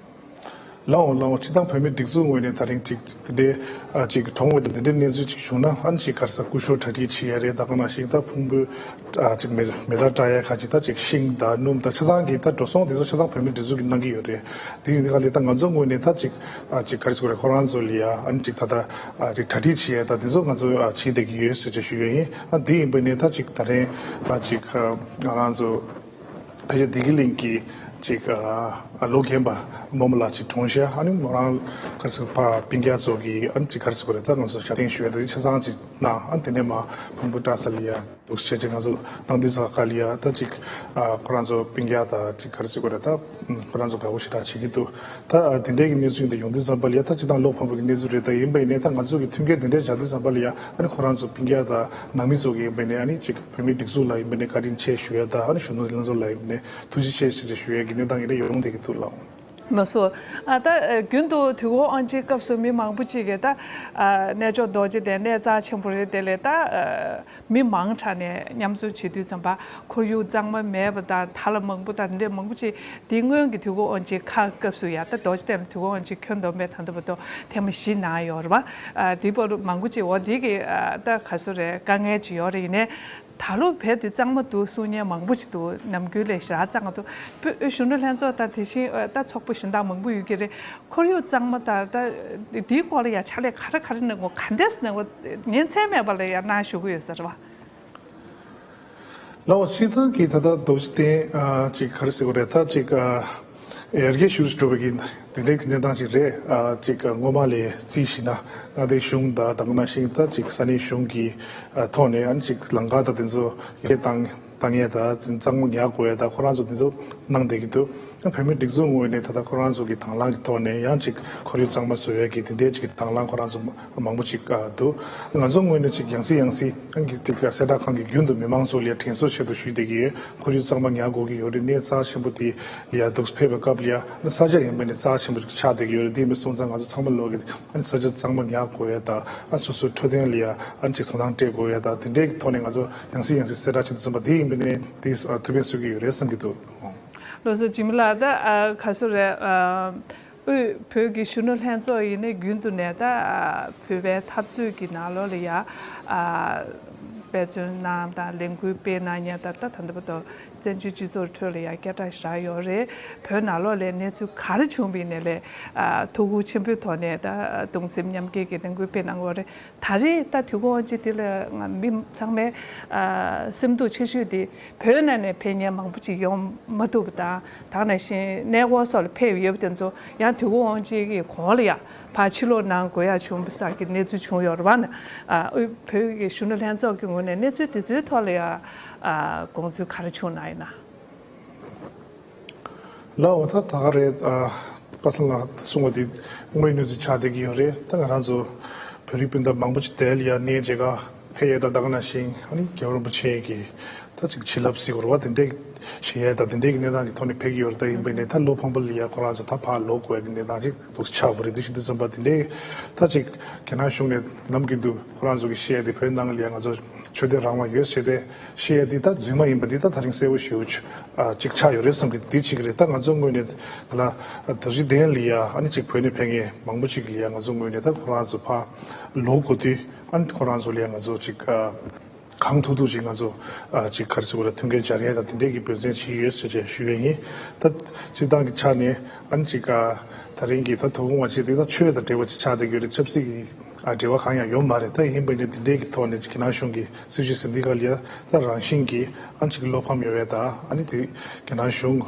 ལའོ་ལའོ། སྤྱི་བཏང་བོད་མིའི་སྒྲིག་འཛུགས་ངོས་ནས་ད་རིང་ཅིག་དེ་འདྲའི་ཨ་ཅིག་གྲོངས་པ་དང་དེ་འདྲའི་གནས་ཚུལ་ཅིག་བྱུང་ན་ཨ་ནི་ཅིག་ག་རེ་ཟེར་སྐུ་ཞབས་གྲ་སྒྲིག་བྱེད་ཡ་རེད། ད་ག་ནང་བཞིན་ད་ཕུང་པོ་ཨ་ཅིག་མེ་མེ་སྲེག་བཀྲ་ཡ་ཁ་ཅིག་ད་ཅིག་ཤིང་དང་སྣུམ་དང་ཆ་ཚང་གི་ད་འགྲོ་སོང་དེ་ཚོ་ཆ་ཚང་བོད་མིའི་སྒྲིག་འཛུགས་ཀྱིས་གནང་གི་ཡོད་རེད། དེ་ཡིན་དུས་ག་ལེ་ད་ང་ཚོ་ངོས་ནས་ད་ཅིག་ཨ་ཅིག་ག་རེ་ཟེར་དགོས་རེད། ཁོ་རང་ཚོ་ལ་ཡ་ཨ་ནི་ཅིག་ད་ལྟ་ཨ་ཅིག་གྲ་སྒྲིག་བྱེད་ཡ་ད་དེ་ཚོ་ང་ཚོ་ཨ་བྱེད་བསྡད་ཀྱི་ཡོད་ཟེར་ཅིག་ཞུ་ཡ་ཡིན། ཨ་དེ་ཡིན་པ་ནས་ད་ཅིག་ད་རིང་ཨ་ཅིག་ཨ་ང་རང་ཚོ་ཕལ་ཆེར་བདེ་སྐྱིད་གླིང་གི་ ཅིག་ཨ་ལོ་རྒན་པ་རྨོ་མོ་ལགས་ཅིག་གྲོངས་ཤག་ཨ་ནི་མོ་རང་ག་རེ་ཟེར་ཕ་སྤུན་ཀྱག་ཚོ་གི་ཨ་ནི་ཅིག་ག་རེ་ཟེར་དགོས་རེད། ད་ང་ཚོ་ཞབས་བརྟན་ཞུ་ཡ་དེ་ཆ་ཚང་ཅིག་གནང་། ཨ་ནི་དེ་ནས་མ་བོན་པོ་བཀྲ་ས་ལ་ཡ་འདུག་བྱས་ཅིག་ང་ཚོ་ནང་དུ་ས་ག་ལ་ཡ་ད་ཅིག་ཨ་ཁོ་རང་ཚོ་སྤུན་ཀྱག་ད་ཅིག་ག་རེ་ཟེར་དགོས་རེད། ད་ཁོ་རང་ཚོ་དགའ་པོ་ཞེ་དྲག་བྱེད་ཀྱི་འདུག་ད་ཨ་དེ་འདྲའི་གི་གནས་ཚུལ་འདི་ཡོང་དུས་ཙམ་པ་ལ་ཡ་ད་སྤྱིར་བཏང་བློ་ཕམ་པོ་གི་གནས་ཚུལ་རེད། ད་ཡིན་པ་ཡིན་ནའི་ད་ང་ཚོ་གི་མཐུན་རྐྱེན་དེ་འདྲའི་སྦྱར་དུས་ཙམ་པ་ལ་ཡ་ཨ་ནི་ཁོ་རང་ཚོ་སྤུན་ཀྱག་ད་ནང་མི་ཚོ་གི་ཡིན་པ་ཡིན་ནའི་ཨ་ནི་ཅིག་བོད་མིའི་སྒྲིག་འཛུགས་ལ་ཡིན་པ་ནས་བཀའ་དྲིན་ཆེ་ཞུ་ཡ་དང་ཨ་ནི་གཞོན་ནུ་ལྷན་ཚོགས་ལ་ཡིན་པ་ནས་ཐུགས་རྗེ་ཆེ་ཞེས་ཞུ་ཡ་གི་གནས་སྟངས་ཡིན་ན་ཡོང་བསྡད་ཀྱི་འདུག་ལགས། ལགས་སོ། ཨ་ད་ཨ་རྒྱུན་དུ་དུས་འཁོར་དབང་ཆེན་སྐབས་སུ་མི་མང་པོ་ཅིག་གིས་ད་ཨ་གནས་མཆོག་རྡོ་རྗེ་གདན་གནས་རྩ་ཆེན་པོ་རེད། དེ་ལས་ད་ཨ་མི་མང་དྲགས་ནས་མཉམ་འཛོམས་བྱེད་དུས་ཙམ་པ་ཁོར་ཡུག་གཙང་མ་མེད་པ་དང་དར་ལ་མང་པོ་དང་འདྲེ་མང་པོ་ཅིག་འདི་སྔོན་གྱི་དུས་འཁོར་དབང་ཆེན་ཁག་སྐབས་སུ་ཡ་ད་རྡོ་རྗེ་གདན་ལ་དུས་འཁོར་དབང་ཆེན་ཁྱོན་བསྡོམས་པས་ད་ལྟ་བར་དུ་ཐེངས་མ་བཞི་གནང་ཡོད་རེད་པ། ཨ་འདི་བར་དུ་མང་པོ་ཅིག་འོ་འདི་གི་ཨ་ད་ག་ཚོད་རེད། དཀའ་ངལ་ཅིག་ཡོད་རེད། ཡིན་ནའི། ད་ལོ་བོད་འདི་གཙང་མ་འདུག་གསུང་མཁན་མང་པོ་ཞིག་འདུག་ནམ་རྒྱུན་ལས་ཞེ་དྲག་གཙང་མ་འདུག་བོད་གཞོན་ནུ་ལྷན་ཚོགས་དང་དེ་བཞིན་ཨ་ད་ཚོགས་པ་གཞན་དག་མང་པོ་ཡོད་ཀྱི་རེད། ཁོར་ཡུག་གཙང་མ་དང་ད་འདིའི་སྐོར་ལ་ཡ་ཕྱག་ལས་ག་རེ་ག་རེ་གནང་དགོས། ག་འདྲས་གནང་དགོས། ཉིན་མཚན་མེད་པ་ལ་ཡ་གནང་བཞུགས་ཀྱི་ཡོད་ས་རེད་བ། ལགས་སོ། སྤྱིར་བཏང་གི་ད་ལྟ་རྡོ་རྗེ་གདན་ཨ་ཅིག་ག་རེ་ཟེར་དགོས་རེད། ད་ཅིག་ཨ་ཡར་རྒྱས་ཤུགས་སུ་འགྲོ་བའི་གི་དེ་འདྲའི་གི་གནས་སྟངས་ཅིག་རེད། ཨ་ཅིག་ཨ་སྔོན་མ་ལས་རྩིས་ཞུས་ན་མངའ་སྡེ་གཞུང་དང་དེ་ནང་བཞིན་ད་ཅིག་ས་གནས་གཞུང་གི་ཨ་ཐོག་ནས་ཨ་ནི་ཅིག་ལམ་ཁ་དང་དེ་ཚོ་ཡར་རྒྱས་བཏང་བཏང་ཡས་དང་གཙང་མ་ཉར་དགོས་ཡས་དང་ཁོ་རང་ཚོ་དེ་ཚོ་གནང་བསྡད་ཀྱི་འདུག་བོད་མིའི་སྒྲིག་འཛུགས་ངོས་ནས་ད་ལྟ་ཁོ་རང་ཚོ་གི་དང་བླངས་ཀྱི་ཐོག་ནས་ཡང་ཅིག་ཁོར་ཡུག་གཙང་མ་བཟོ་ཡས་ཀྱི་དེ་འདྲའི་ཅིག་དང་བླངས་ཁོ་རང་ཚོ་མང་པོ་ཅིག་ཨ་འདུག་ང་ཚོ་ངོས་ནས་ཅིག་ཡང་སེ་ཡང་སེ་ཨང་ཀི་ཅིག་གསལ་བསྒྲགས་ཁང་གིས་རྒྱུན་དུ་མི་མང་ཚོ་ལ་དྲན་གསོ་ཆེད་དུ་ཞུས་བསྡད་ཀྱི་ཡོད། ཁོར་ཡུག་གཙང་མ་ཉར་དགོས་ཀྱི་ཡོད་རེད། གནས་རྩ་ཆེན་པོ་དེ་ལ་འདུག་ཕེབས་པའི་སྐབས་ལ་ཨ་ས་ཆ་ཡིན་པ་ནས་རྩ་ཆེན་པོ་ཅིག་ཆགས་བསྡད་ཀྱི་ཡོད་རེད། དེ་ཡིན་པ་སོང་ཙང་ང་ཚོ་ཚང་མ་ལོག་གི་ཨ་ནི་ས་ཆ་གཙང་མ་ཉར་དགོས་ཡས་དང་ཨ་སོ་སོའི་འཕྲོད་བསྟེན་ལ་ཨ་ནི་ཅིག་དོ་སྣང་སྤྲད་དགོས་ཡས་དང་དེ་འདྲའི་ཐོག་ནས་ང་ཚོ་ཡང་སེ་ཡང་སེ་གསལ་བསྒྲགས་བྱེད་དུ་སོང་བ་དེ་ཡིན་པ་ནས་དེ་ཐུགས་ཕན་གསོས་ཀྱི་ཡོད་རེད་བསམ་གྱི་འདུག་ལགས་སོ། འཇིགས་མེད་ལགས། ད་ཨ་ག་ཚོད་རེད། ཨ་དབུས་བོད་ཀྱི་གཞོན་ནུ་ལྷན་ཚོགས་ཡིན་ནའི་རྒྱུན་དུ་ནས་ད་ཨ་བོད་པའི་འཐབ་རྩོད་ཀྱི་ནང་ལོགས་ལ་ཡ་ཨ་དཔེ་མཚོན་གནང་དང་ལས་འགུལ་སྤེལ་གནང་མཁན་ད་ད་ད་ལྟ་བར་དུ་བཙན་བྱོལ་སྤྱི་ཚོགས་ཁྲོད་ལ་ཡ་སྐད་གྲགས་ཞེ་དྲག་ཡོད་རེད། བོད་ནང་ལོགས་ལ་གནས་ཚུལ་ག་རེ་བྱུང་བ་ཡིན་ནའི་ལས་ཨ་ཐུགས་ཁུར་ཆེན་པོའི་ཐོག་ནས་ད་གདུང་སེམས་མཉམ་སྐྱེད་ཀྱི་ལས་འགུལ་སྤེལ་གནང་གི་ཡོད་རེད། ད་རེས་ད་དུས་འཁོར་དབང་ཆེན་འདི་ལ་ང་མི་ཚང་མའི་ཨ་སེམས་སྡུག་ཆེ་ཤོས་དེ་བོད་ནང་ནས་ཕེབས་མཁན་མང་པོ་ཅིག་ཡོང་མ་ཐུབ་པ་དང་། དེ་ནང་བཞིན་གནས་སྐོར་སོགས་ལ་ཕེབས་ཡོད་པ་དེ་ཚོ་ཡང་དུས་འཁོར་དབང་ཆེན་གྱི་གོང་ལ་ཡང་ཕར་ཕྱིར་ལོག་གནང་དགོས་ཡ་བྱུང་བ་སོགས་ཀྱི་གནས་ཚུལ་བྱུང་ཡོད་རེད་བ། ཨ་དབུས་བོད་ཀྱི་གཞོན་ནུ་ལྷན་ཚོགས་ཀྱི་ངོས་ནས་གནས་ཚུལ་དེ་ཚོའི་ཐོག་ལ་ཡང་ཨ་དགོངས་ཚུལ་ག་རེ་བྱུང་གནང་ཡོད་ན། ལགས་འོ། ད་ད་ག་རེད། ཨ་པ་སངས་ལགས་གསུངས་པ་དེ་དངོས་ཡོད་གནས་ཚུལ་ཆགས་བསྡད་ཀྱི་ཡོད་རེད། ད་ང་རང་ཚོ་བོད་རིགས་སྤུན་ཟླ་མང་པོ་ཅིག་དེ་ལ་ཡ་གནས་མཇལ་ཁ་ཕེབས་ཡས་དང་། ད་ག་ནང་བཞིན་ཨ་ནི་རྒྱལ་བ་རིན་པོ་ཆེ་གི་ད་ཅིག་བྱིན་རླབས་ཟེར་དགོས་རེད་བ། དེ་འདྲའི་བྱེད་ཡས་དང་དེ་འདྲའི་གི་གནས་སྟངས་ཀྱི་ཐོག་ནས་ཕེབས་ཀྱི་ཡོད་རེད། ད་ཡིན་པ་ཡིན་ནའི་ད་བློ་ཕམ་པོ་ལ་ཡ་ཁོ་རང་ཚོ་ད་ཕར་ལོག་དགོས་ཡ་གི་གནས་སྟངས་ཅིག་འདུག་ཆགས་པ་རེད། དེ་བཞིན་དུ་བསམ་པ་དེ་འདྲའི་ད་ཅིག་རྒྱ་ནག་གཞུང་ནས་ནམ་རྒྱུན་དུ་ཁོ་རང་ཚོ་གི་བཤད་ཡས་དེ་བོད་ནང་ལ་ཡ་ང་ཚོ་ཆོས་དད་རང་དབང་ཡོད་ཟེར་ཏེ་བཤད་ཡས་དེ་ད་རྫུན་མ་ཡིན་པ་འདི་ད་ད་རིང་གསལ་པོ་ཞེ་པོ་ཅིག་ཨ་ཅིག་ཆགས་ཡོད་རེད་བསམ་གི། འདི་གཅིག་རེད། ད་ང་ཚོ་ངོས་ནས་ད་ལ་རྡོ་རྗེ་གདན་ལ་ཡ་ཨ་ནི་ཅིག་བོད་ནས་ཕེབས་མཁན་མང་པོ་ཅིག་ལ་ཡ་ང་ཚོ་ངོས་ནས་ད་ཁོ་རང་ཚོ་ཕར་ལོག་དགོས་དུས་ཨ་ནི་ཁོ་རང་ཚོ་ལ་ཡ་ང་ཚོ་ཅིག་ཨ་གང་ཐུབ་ཐུབ་ཅིག་ང་ཚོ་ཨ་ཅིག་ག་རེ་ཟེར་དགོས་རེད། མཐུན་རྐྱེན་སྦྱར་ཡས་དང་དེ་འདྲས་ཀྱི་འབད་བརྩོན་བྱེད་ཀྱི་ཡོད་ཟེར་བྱས་ཞུ་ཡས་ཡིན། ད་སྤྱིར་བཏང་གི་ཆ་ནས་ཨ་ནི་ཅིག་ཨ་ད་རིང་གི་ད་དོ་དགོང་བ་ཅིག་དེ་ད་ཆོས་དང་འབྲེལ་བ་ཅིག་ཆགས་བསྡད་ཀྱི་ཡོད་རེད། ཆབ་སྲིད་ཀྱི་ཨ་འབྲེལ་བ་གང་ཡང་ཡོད་མ་རེད། ད་ཡིན་པ་ཡིན་ནའི་འདི་འདྲའི་གི་ཐོག་ནས་རྒྱ་ནག་གཞུང་གི་སྲིད་བྱུས་ཟིན་དེ་ག་ལ་ཡ་ད་རང་བཞིན་གྱིས་ཨ་ཅིག་བློ་ཕམ་ཡོད་པས། ད་ཨ་ནི་དེ་རྒྱ་ནག་གཞུང་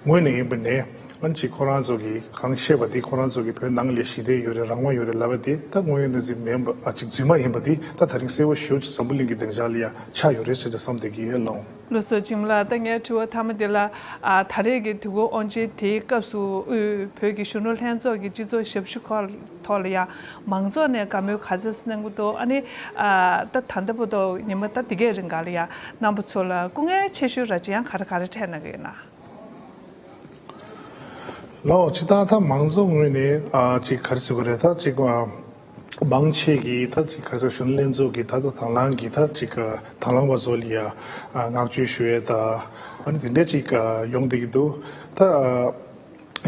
ངོས་ནས་ཡིན་པ་ནས་ཨ་ཅིག་ཁོ་རང་ཚོ་གི་གང་བཤད་པ་དེ་ཁོ་རང་ཚོ་གི་བོད་ནང་ལ་ཞི་བདེ་ཡོད་རེད། རང་དབང་ཡོད་རེད་ལབ་པ་དེ་ད་དངོས་ཡོད་གནས་ཚུལ་མིན་པ། ཨ་ཅིག་རྫུན་མ་ཡིན་པ་དེ་ད་ད་རིང་གསལ་པོ་ཞེ་པོ་ཅིག་འཛམ་བུ་གླིང་གི་སྡིངས་ཆ་ལ་ཡ་ཆགས་ཡོད་རེད་ཟེར་ཏེ་བསམ་བསྡད་ཀྱི་ཡོད་ལགས། ལགས་སོ། འཇིགས་མེད་ལགས། ད་ངའི་དྲི་བ་མཐའ་མ་འདི་ལ་ཨ་ད་རེས་ཀྱི་དུས་འཁོར་དབང་ཆེན་དེའི་སྐབས་སུ་དབུས་བོད་ཀྱི་གཞོན་ནུ་ལྷན་ཚོགས་ཀྱི་སྤྱི་ཚོགས་ཞབས་ཞུ་ཁག་ཐོག་ལ་ཡང་མང་ཚོགས་ནས་དགའ་མོས་ག་ཚོད་གནང་གི་འདུག་ཨ་ནི་ཨ་ད་ད་ལྟ་བར་དུ་ཉི་མ་ད་འདི་གའི་རིང་ག་ལ་ཡང་རྣམ་པ་ཚོ་ལ་སྐུ་ངལ་ཆེ་ཤོས་ར་ཅི་ཡང་ག་རེ་ག་རེ་འཕྲད་གནང་གི་ཡོད་ན། ལགས་འོ། སྤྱིར་བཏང་ད་མང་ཚོགས་ངོས་ནས་ཨ་ཅིག་ག་རེ་ཟེར་དགོས་རེད། ད་ཅིག་ཨ་མང་ཆེ་གིས་ད་ཅིག་ག་རེ་ཟེར། གཞོན་ནུ་ལྷན་ཚོགས་ཀྱི་ད་ད་དང་བླངས་ཀྱི་ད་ཅིག་ཨ་དང་བླངས་པ་ཚོ་ལ་ཡ་ཨ་བསྔགས་བརྗོད་ཞུ་ཡས་ད་ཨ་ནི་དེ་འདྲས་ཅིག་ཨ་ཡོང་བསྡད་ཀྱི་འདུག་ད་ཨ་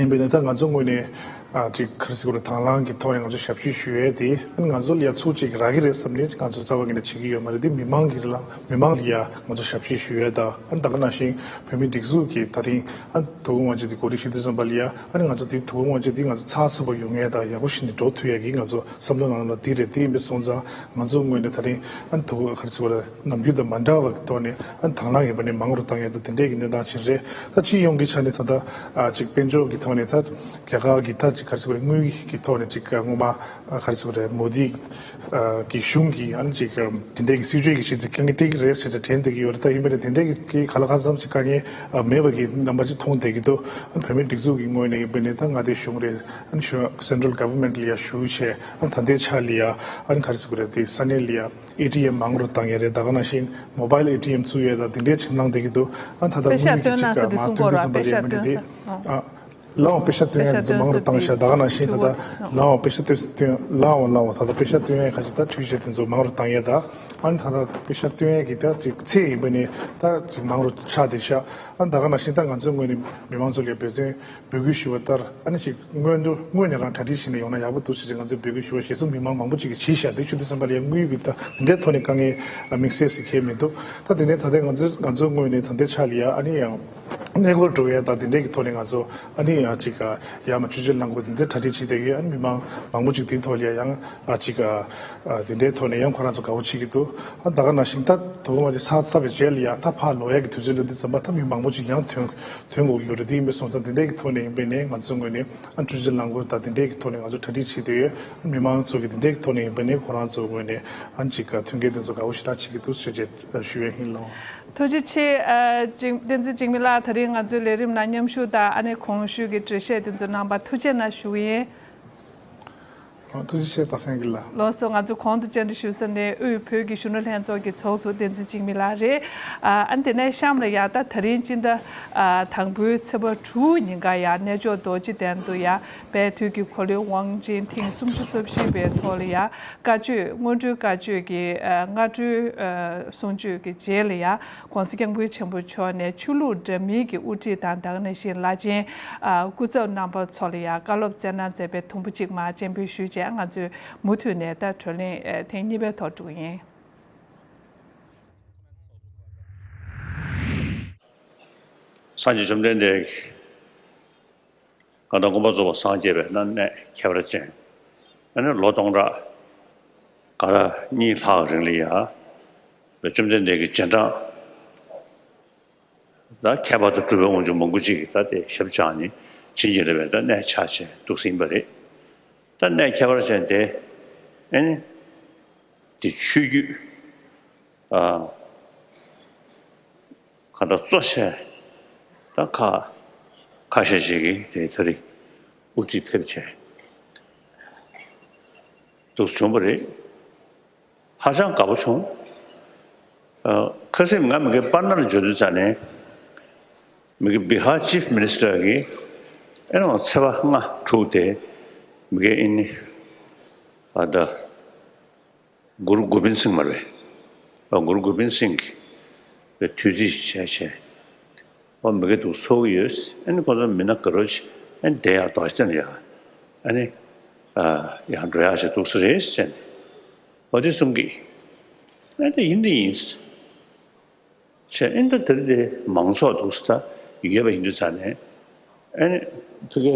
ཡིན་པས་ན་ད་ང་ཚོ་ངོས་ནས་ ཨ་ཅིག་ག་རེ་ཟེར་དགོས་རེད། དང་བླངས་ཀྱི་ཐོག་ནས་ང་ཚོ་ཞབས་ཕྱི་ཞུ་ཡས་དེ་ཨ་ནི་ང་ཚོ་ལ་ཡ་ཚུར་ཅིག་རག་གི་རེད་བསམ་ནས་ང་ཚོ་རྩ་བ་ཉིད་ནས་བྱེད་ཀྱི་ཡོད་མ་རེད། དེ་མི་མང་གི་ལ་མི་མང་ལ་ཡ་ང་ཚོ་ཞབས་ཕྱི་ཞུ་ཡས་དང་ཨ་ནི་ད་ག་ནང་བཞིན་བོད་མིའི་སྒྲིག་འཛུགས་ཀྱི་ད་རིང་ཨ་དོ་དགོང་དབང་ཆེན་དེ་གོ་སྒྲིག་ཞུ་དུས་ཙམ་པ་ལ་ཡ་ཨ་ནི་ང་ཚོ་དེ་དོ་དགོང་དབང་ཆེན་དེ་ང་ཚོ་ཚགས་ཚུད་པ་ཡོང་ཡས་དང་ཡག་པོ་ཞིག་ནས་འགྲོ་ཐུབ་ཡས་ཀྱི་ང་ཚོ་བསམ་བློ་ནང་ལ་དེ་རེད། དེ་ཡིན་པའི་སོང་ཙང་ང་ཚོ་ངོས་ནས་ད་རིང་ཨ་དོ་ག་རེ་ཟེར་དགོས་རེད། ནམ་རྒྱུན་དང་མ་འདྲ་བ་གི་ཐོག་ནས་ཨ་དང་བླངས་ཡིན་པ་ནས་མང་རུ་བཏང་ཡས་དང་དེ་འདྲས་ཀྱི་གནས་སྟངས་ཤིག་རེད། ད་སྤྱི་ཡོངས་ཀྱི་ཆ་ནས་ད་ལྟ་ཨ་ཅིག་དཔལ་འབྱོར་གྱི་ཐོག་ནས་ད་རྒྱ་གར་གྱི་ད་ཅིག་ག་རེ་ཟེར་དགོས་རེད། དངུལ་གྱི་ཐོག་ནས་ཅིག་སྔོན་མ་ཨ་ག་རེ་ཟེར་དགོས་རེད། མོ་དི་ཨ་གི་གཞུང་གིས་ཨ་ནི་ཅིག་དེ་འདྲས་ཀྱི་སྲིད་ཇུས་ཀྱི་ཆེད་དུ་དཀའ་ངལ་འཕྲད་ཀྱི་རེད་ཟེར་ཏེ་དྲན་བསྡད་ཀྱི་ཡོད་རེད། ད་ཡིན་པ་ནས་དེ་འདྲས་ཀྱི་ག་ལ་གང་འཚམ་ཅིག་དཀའ་ངལ་ཨ་མེད་པ་གི་རྣམ་པ་ཅིག་མཐོང་བསྡད་ཀྱི་འདུག་ཨ་བོད་མིའི་སྒྲིག་འཛུགས་ཀྱི་ངོས་ནས་ཡིན་པ་ནས་ད་མངའ་སྡེའི་གཞུང་རེད། ཨ་ནི་གཞུང་Central Government ལ་ཡ་ཞུ་བྱས་ཨ་ནི་ད་ལྟའི་ཆ་ལ་ཡ་ཨ་ནི་ག་རེ་ཟེར་དགོས་རེད། དེ་ས་གནས་ལ་ཡ་ཨེ་ཊི་ཨེམ་མང་རུ་བཏང་ཡས་རེད། ད་ག་ནང་བཞིན་mobile ཨེ་ཊི་ཨེམ་བཙུགས་ཡས་དང་དེ་འདྲའི་ཕྱིར་གནང་བསྡད་ཀྱི་འདུག་ཨ་ད་ལྟ་དཔེ་ཤག་དངུལ་གྱི་སྟོན་ན་ཅིག་ཟེར་དུས་མ་གསུང་གོ་ར། ཐོན་དུས་ཙམ་པ་ལ་དཔེ་ཡིན་པ་ནས་དེ་ཨ་ལའང་དཔེ་ཤག་སྟོན་ཡས་དེ་ཚོ་མང་རུ་བཏང་ཤག་ད་ག་ནང་བཞིན་ད་ལྟ་ལའང་དཔེ་ཤག་སྟོན་སྟོན་ལའང་ལའང་ད་ལྟ་དཔེ་ཤག་སྟོན་ཡས་ཁ་ཅིག་ད་འཕྲུལ་ཆས་དེ་ཚོ་མང་རུ་བཏང་ཡས་ད་ཨ་ནི་ད་ལྟ་དཔེ་ཤག་སྟོན་ཡས་ཀྱི་ད་ཅིག་ཚད་ཡིན་པ་ནས་ད་ཅིག་མང་རུ་ཆགས་བསྡད་ཤག་ཨ་ནི་ད་ག་ནང་བཞིན་ད་ང་ཚོའི་ངོས་ནས་མི་མང་ཚོ་ལ་འབད་བརྩོན་འབོད་སྐུལ་ཞུ་བ་ལྟར་ཨ་ནི་ཅིག་སྔོན་དུ་སྔོན་ནས་རང་གྲ་སྒྲིག་བྱས་ནས་ཡོང་ན་ཡག་པོ་འདུག་ཟེར་ཅིག་ང་ཚོས་འབོད་སྐུལ་ཞུ་བ་ཞེ་སོང་མི་མང་མང་པོ་ཅིག་གིས་བྱས་ཤག་དེ་ཆུ་དུས་ཙམ་པ་ལ་ཡང་དངུལ་གྱི་ད་དེ་འདྲའི་ཐོག་ནས་དཀའ་ངལ་དམིགས་བསལ་ཞིག་གང་ཡང་མི་འདུག་ད་དེ་ནས་ད་ལྟའི་ང་ཚོའི་ང་ཚོའི་ངོས་ནས་ད་ལྟའི་ཆ་ལ་ཡ་ཨ་ནི་ཡང་གནས་སྐོར་འགྲོ་ཡ་ད་དེ་འདྲའི་གི་ཐོག་ནས་ང་ཚོ་ཨ་ནི་ཡང་ཅིག་ཡར་མར་ཆུ་ཆེན་རླངས་འཁོར་དེ་འདྲའི་གྲ་སྒྲིག་བྱས་བསྡད་ཡོད། ཨ་ནི་མི་མང་མང་པོ་ཅིག་དེའི་ཐོག་ལ་ཡ་ཡང་ཨ་ཅིག་ཨ་དེ་འདྲའི་ཐོག་ནས་ཡང་ཁོ་རང་ཚོ་དགའ་བོ་བྱེད་ཀྱི་འདུག་ཨ་ད་ག་ནང་བཞིན་ད་དོ་དགོང་དབང་ཆེན་ཚར་ཚར་བའི་རྗེས་ལ་ཡ་ད་ཕར་ལོག་ཡ་གི་དུས་ཚོད་ལ་འདི་ཙམ་པ་ད་མི་མང་པོ་ཅིག་ཡང་ཐོན་ཐོན་དགོས་ཀྱི་ཡོད་རེད། དེ་ཡིན་པའི་སོང་ཙང་དེ་འདྲའི་གི་ཐོག་ནས་ཡིན་པའི་ནས་ང་ཚོའི་ངོས་ནས། ཨ་འཕྲུལ་ཆས་རླངས་འཁོར་དང་དེ་འདྲའི་གི་ཐོག་ནས་ང་ཚོ་གྲ་སྒྲིག་བྱེད་དུས་མི་མང་ཚོ་གི་དེ་འདྲའི་གི་ཐོག་ནས་ཡིན་པ་ནི་ཁོ་རང་ཚོའི་ངོས་ནས་ཨ་ཅིག་མཐུན་རྐྱེན་དེ་ཚོ་དགའ་བོ་ཞེ་དྲག་བྱེད་ཀྱི་འདུག་ཞེས་བྱས་ཞུ་ཡས་ཡིན་ལགས། ཐུགས་རྗེ་ཆེ། ཨ་ཅིག་བསྟན་འཛིན་འཇིགས་མེད་ལགས། ད་རིང་ང་ཚོའི་ལས་རིམ་ནང་མཉམ་ཞུགས་དང་ཨ་ནི་གོང་ཞུས་ཀྱི་འགྲེལ་བཤད་དེ་ཚོ་གནང་བར་ཐུགས་རྗེ་གནང་ཞུ་གི་ཡིན། ཨ་ཐུགས་རྗེ་ཆེ་པ་སངས་རྒྱས་ལགས། ལགས་སོ། ང་ཚོ་གོང་དུ་བཅར་འདྲི་ཞུ་ས་ནས་དབུས་བོད་ཀྱི་གཞོན་ནུ་ལྷན་ཚོགས་ཀྱི་ཚོགས་གཙོ་བསྟན་འཛིན་འཇིགས་མེད་ལགས་རེད། ཨ་ཨ་ནི་དེ་ནས་གཤམ་ལ་ཡ་ད་ད་རིང་སྤྱི་ཟླ་ཨ་དང་པོའི་ཚེས་པ་དྲུག་ཉིན་ཀ་ཡ་གནས་མཆོག་རྡོ་རྗེ་གདན་དུ་ཡ་དཔལ་དུས་ཀྱི་འཁོར་ལོའི་དབང་ཆེན་ཐེངས་སུམ་ཅུ་སོ་བཞི་པའི་ཐོག་ལ་ཡ་བཀའ་ཆོས་སྔོན་འགྲོའི་བཀའ་ཆོས་ཀྱི་ཨ་སྔ་དྲོའི་ཨ་གསུང་ཆོས་ཀྱི་རྗེས་ལ་ཡ་༸གོང་ས་༸སྐྱབས་མགོན་ཆེན་པོ་མཆོག་ནས་ཆོས་ལུགས་འདྲ་མིན་གྱི་དབུ་ཁྲིད་དང་ད་ག་ནང་བཞིན་བླ་ཆེན་ཨ་སྐུ་ཚབ་རྣམ་པ་ཚོ་ལ་ཡ་བཀའ་སློབ་སྩལ་གནང་མཛད་པའི་དུམ་བུ་གཅིག་མར་སྤྱན་འབུལ་ཞུས་རྗེས་ང་ཚོས་མུ་མཐུད་ནས་ད་བགྲོ་གླེང་ཨ་ཐེངས་གཉིས་པའི་ཐོག་འགྲོ་གི་ཡིན། སངས་རྒྱས་བཅོམ་ལྡན་འདས་ཀྱིས་གང་ལྟར་མངོན་པར་རྫོགས་པར་སངས་རྒྱས་པའི་གནས་ཁྱད་པར་ཅན། ཨ་ནི་ལོ་སྟོང་ཕྲག་ག་ལ་གཉིས་ལྷག་རིང་ལ་ཡ་བཅོམ་ལྡན་འདས་ཀྱི་རྗེས་འབྲང་ད་ཁྱད་པར་དུ་གྲུབ་པའི་དབང་ཕྱུག་མང་པོ་ཅིག་གིས་ད་དེ་ཞབས་བཅགས་ནས་བྱིན་གྱིས་བརླབས་པའི་ད་གནས་ཆགས་བྱས་འདུག་ཟིན་པ་རེད། ད་གནས་ཁྱད་པར་ཅན་དེ་ཨ་ནི་དེ་ཆོས་བརྒྱུད་ཨ་གང་ལྟར་གཙོ་ཆེ་ད་ཁ་ཁ་ཤས་ཤིག་གིས་དེ་ད་རེས་དབུ་ཁྲིད་ཕེབས་བྱས་འདུག་བྱུང་བ་རེད། ཧ་ཅང་དགའ་པོ་བྱུང་། ཨ་ཁ་སང་ང་མི་གི་པར་ནར་འབྱོར་དུས་ཙ་ནས་མི་གི་བི་ཧར་ཅིབ་མི་ནི་སི་ཊར་གིས་ཨེ་ནང་ཚེས་པ་ལྔ་དྲུག་དེ་མི་གི་ཨེ་ནི་ཨ་ད་གུ་རུ་གོ་བིན་སིང་མ་རེད། ཨ་གུ་རུ་གོ་བིན་སིང་གི་དུས་ཚིགས་བྱས་བྱས། ཨོ་མི་གི་འདུག་ཚོགས་ཀྱི་ཡོད། ཨ་ནི་ཁོ་ཚོ་མི་སྣ་ག་རོ་ཅིག་ཨ་ནི་དེ་ཡང་རྡོ་རྗེ་གདན་ཡ་ཨ་ནི་ཨ་ཡང་འགྲོ་ཡག་ཅིག་འདུག་ས་རེད་ཟེར་ནས་ཨོ་དེ་གསུང་གི་ཨ་ནི་ཡིན་དེ་ཡིན་ཟེར་ཨ་ནི་ད་དེ་རིང་དེ་མང་ཚོགས་འདུག་ས་ད་ཡོད་པ་ཡིན་དུས་ཙ་ནས་ཨ་ནི་ཕ་གི་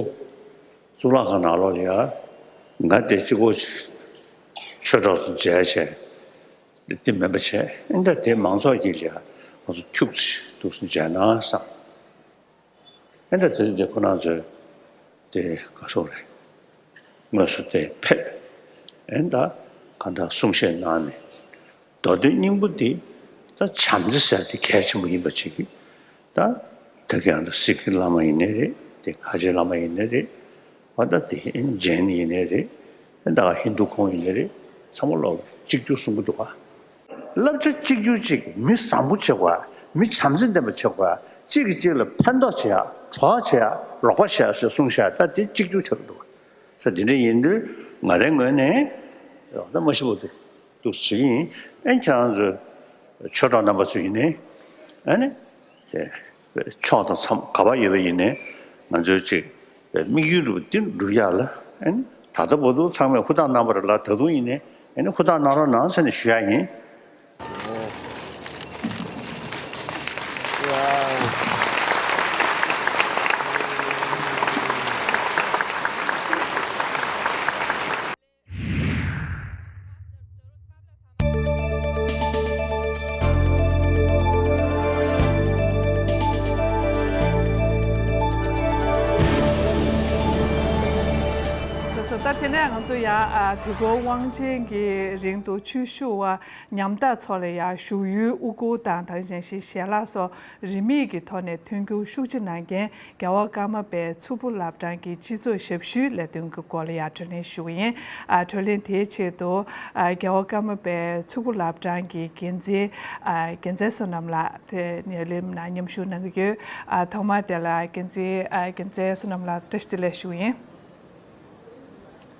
གཙུག་ལག་ཁང་ནང་ལོགས་ལ་ཡ་ང་དེ་གཅིག་པོ་ཆོས་གྲོགས་ཚོ་མཇལ་བྱས། དེ་མིན་པ་བྱས་ཨེ་འདྲ་དེ་མང་ཚོགས་ཀྱི་ལ་ང་ཚོ་ཐུགས་ཆེ་ཐུགས་སུ་མཇལ་ན་བསམ། ཨེ་འདྲ་དེ་དེ་ཁོ་རང་ཚོས་དེ་ག་སོག་རེད། དངོས་སུ་དེ་ཕེབས་ཨེ་འདྲ་ག་འདྲ་གསུང་བཤད་གནང་ནས་མདོ་དོན་སྙིང་པོ་འདི་ད་བྱམས་བརྩེ་ཟེར་དེ་གལ་ཆེན་པོ་ཡིན་པ་ཅིག་གིས་ད་ད་ག་ཡང་ད་སིག་བླ་མ་ཡིན་ནའི་རེད། དེ་ཁ་ཆེ་བླ་མ་ཡིན་ནའི་རེད། ཨ་ད་དེ་ཇེན་ཡིན་ནའི་རེད། ད་ཧིན་དུ་ཁོང་ཡིན་ནའི་རེད། ཚང་མ་ལོག་གཅིག་གྱུར་གསུང་གི་འདུག་ག་བསླབ་བྱ་གཅིག་གྱུར་གཅིག་མི་བཟང་པོ་བྱེད་དགོས། མི་བྱམས་བརྩེ་ལྡན་པ་བྱེད་དགོས། གཅིག་གིས་གཅིག་ལ་ཕན་ཐོགས་བྱེད་ཡ། གྲོགས་བྱེད་ཡ། རོགས་པ་བྱེད་ཡ་ཟེར་གསུངས་བཞག་ད་དེ་གཅིག་གྱུར་བྱེད་ཀྱི་འདུག་ག་ས་དེ་འདྲ་ཡིན་དུས་ང་རའི་ངོས་ནས་ད་མ་ཤི་བོ་དེ་འདུག་བྱེད་ཀྱི་ཡིན། ཨན་ཁྱེད་རང་ཚོ་ཆོས་གྲོགས་རྣམ་པ་ཚོ་ཡིན་ནའི་ཨ་ནི་ཕྱོགས་དང་མཚམས་ག་པར་ཡོད་པ་ཡིན་ནའི་ང་ཚོའི་གཅིག་ དམིགས་ཡུལ་འདྲ་པོ་འདི་འགྲུབ་ཡག་ལ་ཨ་ནི་ད་ལྟ་བར་དུ་ཚང་མས་ཧུར་ཐག་གནང་བ་རེད་ལ། ད་དུང་ཡིན་ནའི་ཨ་ནི་ཧུར་ཐག་གནང་རོགས་གནང་ཟེར་ནས་ཞུ་ཡག་ཡིན། ད་དེ་ནས་ང་ཚོ་ཡང་ཨ་དུས་འཁོར་དབང་ཆེན་གྱི་རིང་དུ་ཆོས་ཞུ་བ་ཉམ་ཐག་ཚོ་ལ་ཡང་བཞུགས་ཡུལ་དབུ་གུར་དང་ད་གཞན་ཞིག་ཞལ་ལག་སོགས་རིན་མེད་ཀྱི་ཐོག་ནས་མཐུན་འགྱུར་ཤུགས་ཆེ་གནང་མཁན་རྒྱལ་བ་ཀརྨ་པའི་མཚུར་ཕུ་བླ་བྲང་གི་སྤྱི་ཚོགས་ཞབས་ཞུའི་ལས་དོན་གྱི་སྐོར་ལ་ཡང་གྲོས་གླེང་ཞུ་གི་ཡིན། ཨ་གྲོས་གླེང་དེའི་ཆེད་དུ་ཨ་རྒྱལ་བ་ཀརྨ་པའི་མཚུར་ཕུ་བླ་བྲང་གི་འགན་འཛིན་ཨ་རྒྱལ་མཚན་བསོད་ནམས་ལགས་དེ་ཉེ་ལམ་ན་མཉམ་ཞུགས་གནང་གི་ཡོད། ཨ་ཐོག་མར་དེ་ལ་འགན་འཛིན་ཨ་རྒྱལ་མཚན་བསོད་ནམས་ལགས་བཀྲ་ཤིས་བདེ་ལེགས་ཞུ་གི་ཡིན།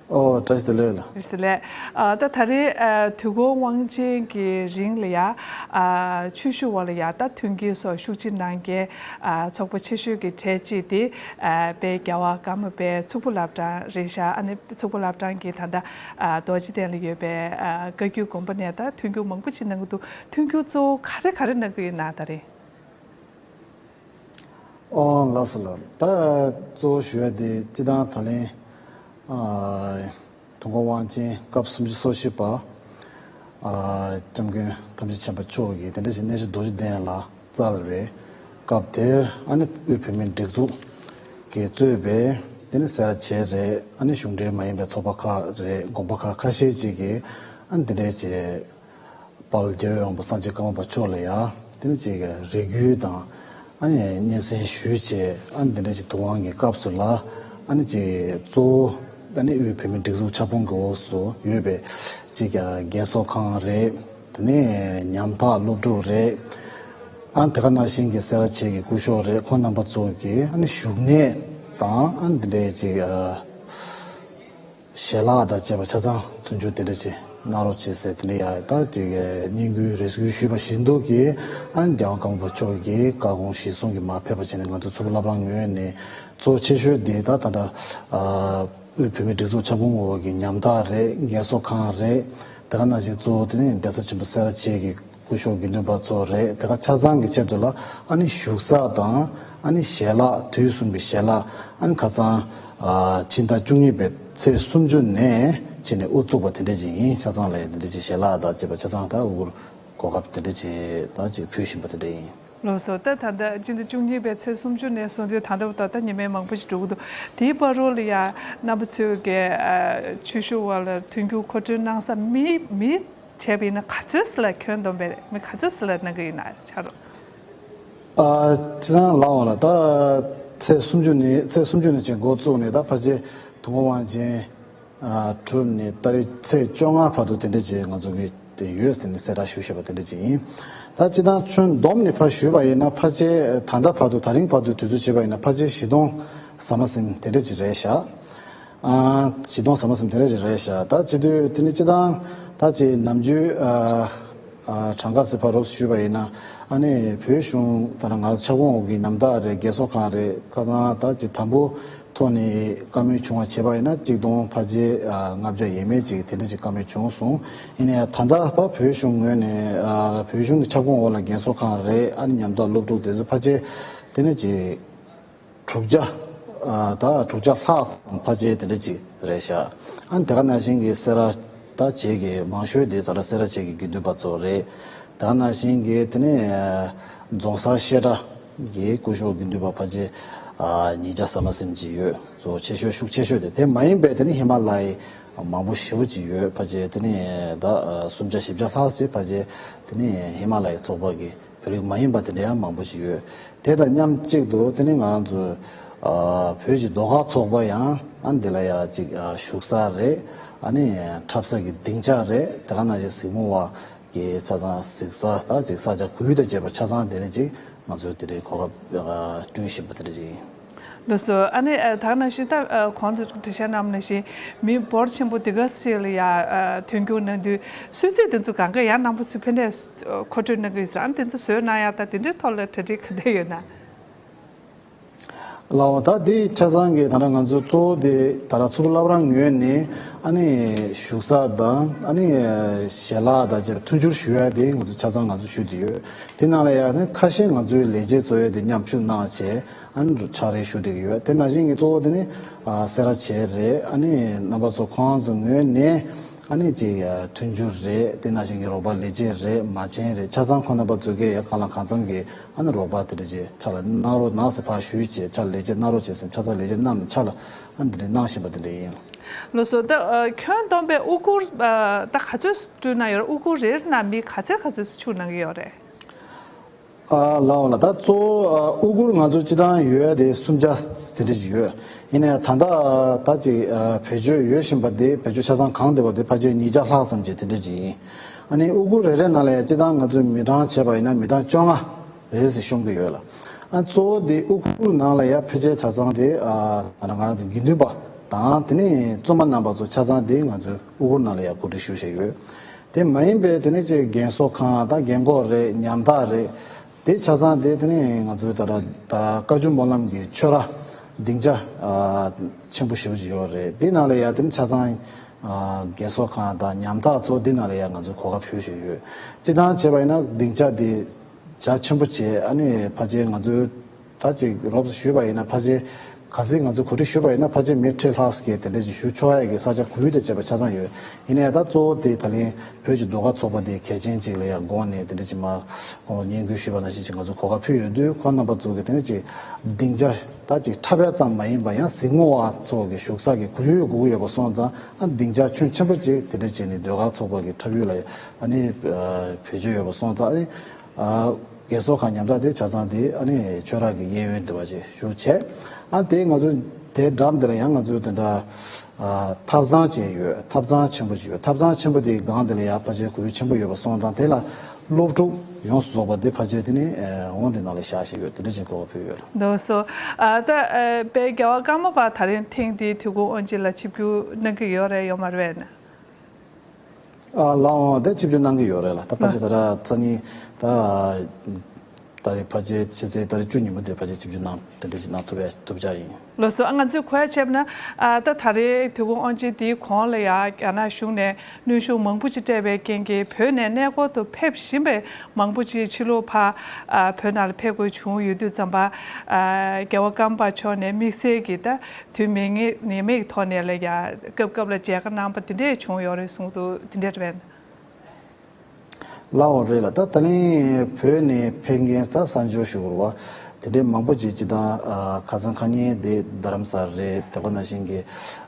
ཨོ་བཀྲ་ཤིས་བདེ་ལེགས་ལགས། བཀྲ་ཤིས་བདེ་ལེགས། ཨ་ད་ད་རེས་ཨ་དུས་འཁོར་དབང་ཆེན་གྱི་རིང་ལ་ཡ་ཨ་ཆོས་ཞུ་བ་ལ་ཡ་ད་མཐུན་རྐྱེན་སོགས་ཤུགས་ཆེ་གནང་མཁན་ཨ་ཚོགས་པ་ཆེ་ཤོས་ཀྱི་གྲས་གཅིག་དེ་ཨ་དཔལ་རྒྱལ་བ་ཀརྨ་པའི་མཚུར་ཕུ་བླ་བྲང་རེད་ཤག་ཨ་ནི་མཚུར་ཕུ་བླ་བྲང་གི་ད་ལྟ་ཨ་རྡོ་རྗེ་གདན་ལ་ཡོད་པའི་ཨ་བཀའ་བརྒྱུད་དགོན་པ་ནས་ད་མཐུན་འགྱུར་མང་པོ་ཅིག་གནང་གི་འདུག་མཐུན་འགྱུར་གཙོ་བོ་ག་རེ་ག་རེ་གནང་གི་ཡོད་ན་ད་རེས། ཨོ་ལགས་སོ་ལགས། ད་གཙོ་བོ་ཞུ་ཡ་དེ་སྤྱི་བཏང་ད་ལན་ཨ་དུས་འཁོར་དབང་ཆེན་སྐབས་སུམ་ཅུ་སོ་བཞི་པ་ཨ་སྐྱབས་མགོན་ཐམས་ཅད་མཁྱེན་པ་མཆོག་གིས་དེ་འདྲ་ཞིག་གནས་མཆོག་རྡོ་རྗེ་གདན་ལ་བསྩལ་བའི་སྐབས་དེར་ཨ་ནི་དབུས་བོད་མིའི་སྒྲིག་འཛུགས་ཀྱིས་གཙོས་པའི་དེ་ནི་སེ་ར་བྱེས་རེད། ཨ་ནི་གཞུང་འབྲེལ་མ་ཡིན་པའི་ཚོགས་པ་ཁག་རེད། དགོན་པ་ཁག་ཁ་ཤས་ཅིག་གིས་ཨ་ནི་དེ་འདྲའི་བྱས། དཔལ་རྒྱལ་བའི་དབང་པོ་སངས་རྒྱས་ཀརྨ་པ་མཆོག་ལ་ཡང་དེ་ནི་ཅིག་རེ་སྐུལ་དང་ཨ་ནི་སྙན་སེང་ཞུས་བྱས། ཨ་ནི་འདི་འདྲ་ཅིག་དུས་དབང་གི་སྐབས་སུ་ལ་ཨ་ནི་ཅིག་གཙོ་བོ་ཨ་ནི་དབུས་བོད་མིའི་སྒྲིག་འཛུགས་ཁྱབ་ཁོངས་ཀྱི་འོག་སུ་ཡོད་པའི་ཅིག་རྒན་གསོ་ཁང་རེད། དེ་ནས་ཉམ་ཐག་སློབ་ཕྲུག་རེད། ཨ་ནི་དེ་ག་ནང་བཞིན་གྱི་སེ་ར་བྱེས་ཀྱི་སྐུ་ཞབས་རེད། ཁོང་རྣམ་པ་ཚོ་གི་ཨ་ནི་བཞུགས་གནས་དང་ཨ་ནི་འདི་འདྲའི་ཅིག་ཞལ་ལག་དང་བཅས་པ་ཆ་ཚང་མཐུན་འགྱུར་དེ་འདྲ་ཅིག་གནང་རོགས་བྱེད་ཟེར་དེ་འདྲ་ཡང་ད་ཅིག་སྙན་སྐུལ་རེ་སྐུལ་ཞུས་པ་བཞིན་དུ་གི་ཨ་ནི་རྒྱལ་དབང་ཀརྨ་པ་མཆོག་གི་བཀའ་དགོངས་གཞིར་བཟུང་གི་མར་ཕེབས་པ་བྱས་ནས་ང་ཚོ་མཚུར་ཕུ་བླ་བྲང་ངོས་ནས་གཙོ་ཆེ་ཤོས་དེ་ད་ད་ལྟ་དབུས་བོད་མིའི་སྒྲིག་འཛུགས་ཁྱབ་ཁོངས་འོག་གི་ཉམ་ཐག་རེད། རྒན་གསོ་ཁང་རེད། དེ་ག་ནང་བཞིན་གཙོ་བོ་དེ་ནི་གདན་ས་ཆེན་པོ་སེ་ར་བྱེས་ཀྱི་སྐུ་ཞབས་དགེ་འདུན་པ་ཚོ་རེད། དེ་ག་ཆ་ཚང་གི་ཆེད་དུ་ལ་ཨ་ནི་བཞུགས་ས་དང་ཨ་ནི་ཞལ་ལག་དུས་གསུམ་གྱི་ཞལ་ལག་ཨ་ནི་ཁ་སང་ཕྱི་ཟླ་བཅུ་གཉིས་པའི་ཚེས་སུམ་ཅུ་ནས་བྱས་ནས་དབུ་བཙུགས་པ་དེ་འདྲ་ཅིག་ཡིན། ཆ་ཚང་ལ་ཡང་དེ་འདྲ་ཅིག་ཞལ་ལག་དང་བཅས་པ་ཆ་ཚང་ད་དབུ་གུར་གོ་སྐབས་དེ་འདྲ་ཅིག་ད་ཅིག་ཕུལ་བཞིན་པ་དེ་འདྲ་ཡིན། ལགས་སོ། ད་ད་ལྟ་སྤྱི་ཟླ་བཅུ་གཉིས་པའི་ཚེས་སུམ་ཅུ་ནས་བཟུང་སྟེ་ད་ལྟ་བར་དུ་ད་ཉི་མ་མང་པོ་ཞིག་འགྲོ་གི་འདུག་དེའི་བར་དུ་ལ་ཡ་རྣམ་པ་ཚོས་ཀྱི་ཆོས་ཞུ་བ་ལ་མཐུན་འགྱུར་མཁོ་སྤྲོད་གནང་ས་མི་མི་བྱས་པ་ཡིན་ན་ག་ཚོད་ཙམ་ལ་ཁྱོན་བསྡོམས་པའི་མི་ག་ཚོད་ཙམ་ལ་གནང་གི་ཡིན་ན་ཆ་རོགས། ཨ་ཁྱེད་རང་ལའོ་ལ་ད་ཚེས་སུམ་ཅུ་ནས་ཚེས་སུམ་ཅུ་ནས་བྱས་འགོ་བཙུགས་ནས་ད་ཕལ་ཆེར་དུས་འཁོར་དབང་ཆེན་གྲུབ་ནས་ད་རེས་ཚེས་བཅོ་ལྔ་བར་དུ་དེ་འདྲ་ཅིག་ང་ཚོ་གི་དེ་ཡོད་ཟེར་ནས་གསལ་བསྒྲགས་ཞུས་བཞག་པ་དེ་འདྲ་ཅིག་ཡིན། ད་སྤྱིར་བཏང་ཁྱོན་བསྡོམས་ནས་ཕར་ཞུས་པ་ཡིན་ན་ཕལ་ཆེར་ད་ལྟ་བར་དུ་ད་རིང་བར་དུ་དུས་ཚོད་བྱས་པ་ཡིན་ན་ཕལ་ཆེར་བཞི་སྟོང་ཟ་མ་ཟིན་དེ་འདྲ་ཅིག་རེད་ཤག་ཨ་བཞི་སྟོང་ཟ་མ་ཟིན་དེ་འདྲ་ཅིག་རེད་ཤག་ད་བྱེད་དུས་དེ་ནི་སྤྱིར་བཏང་ད་ཅིག་ནམ་རྒྱུན་ཨ་ཨ་གྲངས་ཀ་ཟེར་ཕར་རོབ་ཞུས་པ་ཡིན་ན་ཨ་ནི་བོད་གཞུང་ད་ལྟ་ང་རང་ཚོ་ཁྱབ་ཁོངས་འོག་གི་ཉམ་ཐག་རེད། རྒན་གསོ་ཁང་རེད། ཁ་སང་ད་ཅིག་དང་པོ་ཐོག་ནས་བཀའ་མོལ་བྱུང་བ་བྱས་པ་ཡིན་ན་གཅིག་སྟོང་ཕལ་ཆེར་ལྔ་བརྒྱ་ཡས་མས་ཅིག་དེ་འདྲ་ཅིག་བཀའ་མོལ་བྱུང་སོང་། ཡིན་ན་ཡང་ད་ལྟ་བོད་གཞུང་ངོས་ནས་བོད་གཞུང་གི་ཁྱབ་ཁོངས་འོག་ལ་རྒན་གསོ་ཁང་རེད། ཨ་ནི་ཉམ་ཐག་སློབ་ཕྲུག་དེ་ཚོ་ཕལ་ཆེར་དེ་ནས་ཅིག་དྲུག་བརྒྱ་ད་དྲུག་བརྒྱ་ལྷག་ཙམ་ཕལ་ཆེར་དེ་འདྲ་ཅིག་རེད་ཤག་ཨ་ནི་དེ་ག་ནང་བཞིན་གྱི་སེ་ར་ད་བྱེས་ཀྱི་མང་ཤོས་དེ་ད་ལྟ་སེ་ར་བྱེས་ཀྱི་དགེ་འདུན་པ་ཚོ་རེད། དེ་ག་ནང་བཞིན་གྱི་དེ་ནས་རྫོང་སར་བཤད་གྲྭ་གི་སྐུ་ཞབས་དགེ་འདུན་པ་ཕལ་ཆེར་ཉིས་བརྒྱ་ཟ་མ་ཟིན་ཅིག་ཡོད། གཙོ་བོ་ཆེ་ཤོས་ཤུགས་ཆེ་ཤོས་དེ་དེ་མ་ཡིན་པའི་དེ་ནི་ཧི་མ་ལ་ཡའི་མང་པོ་ཞེ་པོ་ཅིག་ཡོད། ཕལ་ཆེར་དེ་ནི་ད་སུམ་བརྒྱ་བཞི་བརྒྱ་ལྷག་ཙམ་ཕལ་ཆེར་དེ་ནི་ཧི་མ་ལ་ཡའི་ཚོགས་པ་གི་བོད་རིགས་མ་ཡིན་པ་དེ་འདྲ་ཡང་མང་པོ་ཞིག་ཡོད། དེ་དང་མཉམ་གཅིག་ཏུ་དེ་ནི་ང་རང་ཚོའི་བོད་ཀྱི་ཟློས་གར་ཚོགས་པ་ཡང་ཨ་འདི་ལ་ཡང་ཅིག་བཞུགས་ས་རེད། ཨ་ནི་འཁྲབ་ས་གི་སྡིངས་ཆ་རེད། དེ་ག་ནང་བཞིན་གཟིགས་མོ་བ་གི་ཆ་ཚང་གཟིགས་ས་ད་ཅིག་ས་ཆ་གུར་དང་བཅས་པ་ཆ་ཚང་དེ་འདྲ་ཅིག་ང་ཚོས་དེ་འདྲའི་གོ་སྐབས་བསྐྲུན་བཞིན་པ་དེ་འདྲ་ཅིག་ཡིན། ལགས་སོ། ཨ་ནི་ད་ག་ནང་བཞིན་ད་གོང་དུ་འགྲེལ་བཤད་གནང་བ་ནང་བཞིན་མི་འབོར་ཆེན་པོ་འདི་ག་ཚོ་ལ་ཡ་མཐུན་འགྱུར་གནང་དུས་གསོལ་ཚིགས་འདི་ཚོ་གང་ག་ཡང་རྣམ་པ་ཚོས་ཕན་ནས་མཁོ་སྤྲོད་གནང་གི་ཡོད་ས། ཨ་ནི་དེ་ཚོ་བཟོས་གནང་ཡ་ད་དེ་འདྲའི་ཐོག་ལ་གྲ་སྒྲིག་ག་འདྲ་ཡོད་ན། ལའོ། ད་འདི་ཆ་ཚང་གི་ད་ལྟ་ང་ཚོ་གཙོ་བོ་དེ་ད་ལྟ་ཕྱུག་པོ་བླ་བྲང་ངོས་ནས་ཨ་ནི་བཞུགས་ས་དང་ཨ་ནི་ཞལ་ལག་དང་བཅས་པ་མཐུན་འགྱུར་ཞུ་ཡ་དེ་ང་ཚོ་ཆ་ཚང་ང་ཚོ་ཞུ་བསྡད་ཡོད། དེ་ནང་ལ་ཡང་ཨ་ནི་ཁ་ཤས་ང་ཚོའི་ལས་བྱེད་ཚོ་ཡོད་དེ་མཉམ་ཞུགས་གནང་བྱས་ཨ་ནི་ཕྱག་ལས་ཞུ་བསྡད་ཀྱི་ཡོད། དེ་ནང་བཞིན་གྱི་གཙོ་བོ་དེ་ནི་ཨ་སེ་ར་བྱེས་རེད། ཨ་ནི་རྣམ་པ་ཚོ་ཁོང་ཚོ་ངོས་ནས་ཨ་ནི་ཅིག་ཨ་མཐུན་འགྱུར་རེད། དེ་ནང་བཞིན་གྱི་རོགས་པ་ལས་བྱེད་རེད། མ་བྱན་རེད། ཆ་ཚང་ཁོང་རྣམ་པ་ཚོ་གིས་ཡང་གང་ལ་གང་འཚམ་གྱི་ཨ་ནི་རོགས་པ་དེ་འདྲ་ཅིག་ཕྱག་ལ་གནང་རོགས་གནང་ཟེར་ཕར་ཞུས་བྱས་ཕྱག་ལས་བྱེད་གནང་རོགས་བྱས་ཟེར་ཆ་ཚང་ལས་བྱེད་རྣམས་ཕྱག་ལ་ཨ་ནི་འདི་འདྲ་གནང་བཞིན་པ་དེ་འདྲ་ཡིན། ལགས་སོ། ད་ཨ་ཁྱོན་བསྡོམས་པའི་དབུ་གུར་ཨ་ད་ག་ཚོད་སྤྲུལ་གནང་ཡོད་རེད། དབུ་གུར་རེ་རེ་ནང་མི་ག་ཚོད་ག་ཚོད་ཚུགས་གནང་གི་ཡོད་རེད། ཨ་ལའོ་ལ་ད་གཙོ་བོ་ཨ་དབུ་གུར་ང་ཚོ་སྤྱི་བཏང་ཡོད་དེ་སུམ་བརྒྱ་དེ་འདྲ་ཞིག་ཡོད། ཡིན་ནའི་ད་ལྟ་ད་ཅིག་ཨ་བེད་སྤྱོད་ཡོད་བཞིན་པ་དེ་བེད་སྤྱོད་ཆ་ཚང་གང་བསྡད་པ་དེ་ཕལ་ཆེར་ཉིས་བརྒྱ་ལྷག་ཙམ་ཅིག་དེ་འདྲ་ཅིག་ཡིན། ཨ་ནི་དབུ་གུར་རེ་རེ་ནང་ལ་ཡང་སྤྱི་བཏང་ང་ཚོས་མི་གྲངས་བྱས་པ་ཡིན་ན་མི་གྲངས་བཅོ་ལྔ་རེ་ཟེར་ཤོང་གི་ཡོད་ལ། ཨ་གཙོ་བོ་དེ་དབུ་གུར་ནང་ལ་ཡང་ཕལ་ཆེར་ཆ་ཚང་དེ་ཨ་ང་རང་ཚོ་དགེ་འདུན་པ་དང་དེ་ནས་བཙུན་མ་རྣམ་པ་ཚོ་ཆ་ཚང་དེ་ང་ཚོས་དབུ་གུར་ནང་ལ་ཡང་གོ་སྒྲིག་ཞུ་བཞིན་ཡོད། དེ་མ་ཡིན་པའི་དེ་ནས་ཅིག་རྒན་གསོ་ཁང་དང་རྒན་གོག་རེད། ཉམ་ཐག་རེད། དེ་ཆ་ཚང་དེ་དེ་ནས་ང་ཚོའི་ད་ལྟ་ད་བཀའ་བརྒྱུད་སྨོན་ལམ་གྱི་ཆོས་ར་སྡིངས་ཆ་ཨ་ཆེན་པོ་ཞེ་པོ་ཅིག་ཡོད་རེད། དེ་ནང་ལ་ཡ་དེ་ནས་ཆ་ཚང་ཨ་རྒན་གསོ་ཁང་དང་ཉམ་ཐག་ཚོ་དེ་ནང་ལ་ཡ་ང་ཚོས་གོ་སྐབས་ཞུ་བཞིན་ཡོད། སྤྱིར་བཏང་བྱས་པ་ཡིན་ན་སྡིངས་ཆ་དེ་རྒྱ་ཆེན་པོ་བྱས། ཨ་ནི་ཕལ་ཆེར་ང་ཚོའི་ད་ཅིག་རོབ་ཙམ་ཞུས་པ་ཡིན་ན་ཕལ་ཆེར་གལ་སྲིད་ང་ཚོས་གོ་སྒྲིག་ཞུས་པ་ཡིན་ན་ཕལ་ཆེར་མི་ཁྲི་ལྷག་ཙམ་གྱིས་དེ་འདྲ་ཅིག་ཞུ་ཆོག་ཡ་གི་ས་ཆ་གོ་ཡུལ་དང་བཅས་པ་ཆ་ཚང་ཡོད། ཡིན་ནའི་ད་གཙོ་བོ་དེ་ད་ལན་བོད་ཀྱི་ཟློས་གར་ཚོགས་པ་དེ་གལ་ཆེན་ཅིག་ལ་ཡང་དགོངས་ནས་དེ་འདྲ་ཅིག་མ་ཁོང་སྙན་སྐུལ་ཞུས་པ་ནང་བཞིན་ཅིག་ང་ཚོ་གོ་སྐབས་ཕུལ་ཡོད་དུས་ཁོང་རྣམ་པ་ཚོ་གིས་དེ་འདྲ་ཅིག་སྡིངས་ཆ་ད་ཅིག་འཁྲབ་ཡ་ཙམ་མ་ཡིན་པ་ཡང་གཟིགས་མོ་བ་ཚོ་གི་བཞུགས་ས་གི་གོ་ཡུལ་དགོས་ཀྱི་ཡོད་པ་སོང་ཙང་ཨ་སྡིངས་ཆ་ཁྱོན་ཆེན་པོ་ཅིག་དེ་འདྲ་བྱས་ནས་ཟློས་གར་ཚོགས་པ་གི་འཁྲབ་ཡུལ་ལ་ཨ་ནི་བེད་སྤྱོད་ཡོད་པ་སོང་ཙང་ཨ་ནི། ཨ་རྒན་གསོ་ཁང་ཉམ་ཐག་དེ་ཆ་ཚང་དེ་ཨ་ནི་ཆོས་ར་གི་གཡས་གཡོན་དེ་བ་ཅིག་ཞུགས་བྱས། ཨ་དེ་ང་ཚོ་དེ་འགྲམ་དེ་ལ་ཡང་ང་ཚོའི་དེ་འདྲ་ཨ་ཐབ་ཚང་ཅིག་ཡོད། ཐབ་ཚང་ཆེན་པོ་ཅིག་ཡོད། ཐབ་ཚང་ཆེན་པོ་དེའི་སྒང་དེ་ལ་ཡང་ཕལ་ཆེར་གོ་ཡུལ་ཆེན་པོ་ཡོད་པ་སོང་ཙང་དེ་ལ་སློབ་ཕྲུག་ཡོངས་སུ་རྫོགས་པ་དེ་ཕལ་ཆེར་དེ་ནི་ཨ་འོང་དེ་ནང་ལ་བཞག་བཞིན་ཡོད། དེ་འདྲ་ཅིག་གོ་བ་ཕུལ་ཡོད། ལགས་སོ། ཨ་ད་ཨ་དཔལ་རྒྱལ་བ་ཀརྨ་པ་ད་རིང་ཐེངས་འདིའི་དུས་འཁོར་དབང་ཆེན་ལ་ཆིབས་བསྒྱུར་གནང་གི་ཡོད་རེད་ཡོད་མ་རེད་ན། ཨ་ལའོ་དེ་ཆིབས་བསྒྱུར་གནང་གི་ཡོད་རེད་ལ། ད་ཕལ་ཆེར་ད་ར་སང་ཉིན་ད་ད་རེས་ཕལ་ཆེར་ཕྱི་ཚེས་ད་རེས་བཅུ་ཉིན་མོ་དེ་ཕལ་ཆེར་ཆིབས་བསྒྱུར་གནང་དེ་འདྲ་ཞིག་གནང་ཐུབ་ཡ་ཐུབ་ཆ་ཡིན། ལགས་སོ། ཨ་ང་ཚོས་གོ་ཡ་བྱས་པ་ན་ཨ་ད་ད་རེས་དུས་འཁོར་དབང་ཆེན་འདིའི་གོང་ལ་ཡ་རྒྱ་ནག་གཞུང་ནས་གནོན་ཤུགས་མང་པོ་ཅིག་སྤྲད་པའི་རྐྱེན་གྱིས་བོད་ནས་གནས་སྐོར་དུ་ཕེབས་བཞིན་པའི་མང་པོ་ཅིག་ཕྱི་ལོགས་ཕར་ཨ་བོད་ནང་ལ་ཕེབས་དགོས་བྱུང་ཡོད་དུས་ཙམ་པ་ཨ་རྒྱལ་བ་ཀརྨ་པ་མཆོག་ནས་དམིགས་བསལ་གྱི་ད། དུས་མེད་ངེས་ནད་མེད་ཀྱི་ཐོག་ནས་ལ་ཡ་སྐབས་སྐབས་ལ་མཇལ་ཁ་གནང་པ་དེ་འདྲས་བྱུང་ཡོད་རེད་གསུངས་འདུག་དེ་འདྲས་རེད་པས། ལའོ་རེད་ལ། ད་ད་ལན་བོད་ནས་ཕེབས་མཁན་ས་གསར་འབྱོར་ཞུ་དགོས་རེད་བ། དེ་འདྲས་མང་པོ་ཅིག་སྤྱིར་བཏང་ཨ་ཁ་སང་ཁ་ཉིན་དེ་རྡ་རམ་ས་རེད། དེ་ག་ནང་བཞིན་གྱི་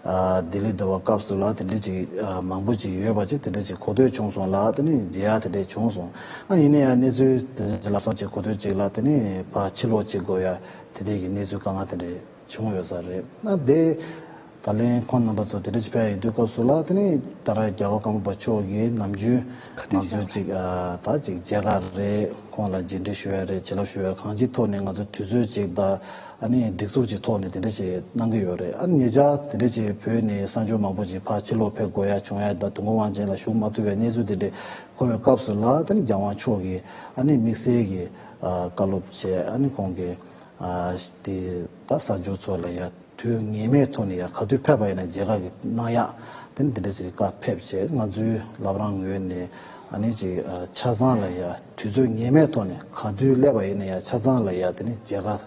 ཨ་ལྡི་ལི་དེ་བ་སྐབས་སུ་ལ་དེ་འདྲས་ཅིག་ཨ་མང་པོ་ཅིག་ཡོད་པ་ཅིག་དེ་འདྲས་ཅིག་གོ་ཐོས་བྱུང་སོང་ལ། དེ་ནས་མཇལ་ཡ་དེ་འདྲས་བྱུང་སོང་། ཨ་ཡིན་ན་ཡང་གནས་ཚུལ་དེ་འདྲས་ཅིག་ལབ་སང་ཅིག་གོ་ཐོས་ཅིག་ལ་དེ་ནས་ཕར་ཕྱིར་ལོག་ཅིག་དགོས་ཡ་དེ་འདྲས་ཀྱི་གནས་ཚུལ་དཀའ་ངལ་དེ་འདྲས། བྱུང་ཡོད་ས་རེད། ཨ་དེ་ད་ལན་ཁོང་རྣམ་པ་ཚོ་དེ་འདྲ་ཅིག་ཕེབས་ཡིན་དུས་སྐབས་སུ་ལ་དེ་ནི་ད་ར་རྒྱལ་བ་ཀརྨ་པ་མཆོག་གིས་ནམ་རྒྱུན་ང་ཚོའི་ཅིག་ཨ་ད་ཅིག་མཇལ་ཁ་རེད། ཁོང་ལ་རྗེས་འདྲི་ཞུ་ཡ་རེད། བྱིན་རླབས་ཞུ་ཡ་གང་ཅིའི་ཐོག་ནས་ང་ཚོ་དུས་ཚོད་ཅིག་དང་ཨ་ནི་སྒྲིག་འཛུགས་ཀྱི་ཐོག་ནས་དེ་འདྲ་ཅིག་གནང་གི་ཡོད་རེད། ཨ་ཉེ་ཆར་དེ་འདྲ་ཅིག་བོད་ནས་གསར་འབྱོར་མང་པོ་ཅིག་ཕར་ཕྱིར་ལོག་ཕེབས་དགོས་ཡ་བྱུང་ཡ་དང་དུས་འཁོར་དབང་ཆེན་ལ་ཞུགས་མ་ཐུབ་པའི་གནས་ཚུལ་དེ་འདྲ་གོ་བའི་སྐབས་སུ་ལ་དེ་ནི་རྒྱལ་དབང་མཆོག་གིས་ཨ་ནི་དམིགས་བསལ་གྱི་ཨ་བཀའ་སློབ་བྱས། ཨ་ནི་ཁོང་གིས་ཨ་དེ་ད་གསར་འབྱོར་ཚོ་ལ་ཡ་དུས་ངེས་མེད་ཐོག་ནས་ཡ་ག་དུས་ཕེབས་པ་ཡིན་ན་མཇལ་ཁ་གི་གནང་ཡག་དེ་ནི་དེ་འདྲ་ཞིག་བཀའ་ཕེབས་བྱས། ང་ཚོའི་བླ་བྲང་ངོས་ནས་ཨ་ནི་ཅིག་ཨ་ཆ་ཚང་ལ་ཡ་དུས་ཚོད་ངེས་མེད་ཐོག་ནས་ག་དུས་སླེབས་པ་ཡིན་ན་ཡ་ཆ་ཚང་ལ་ཡ་དེ་ནི་མཇལ་ཁ་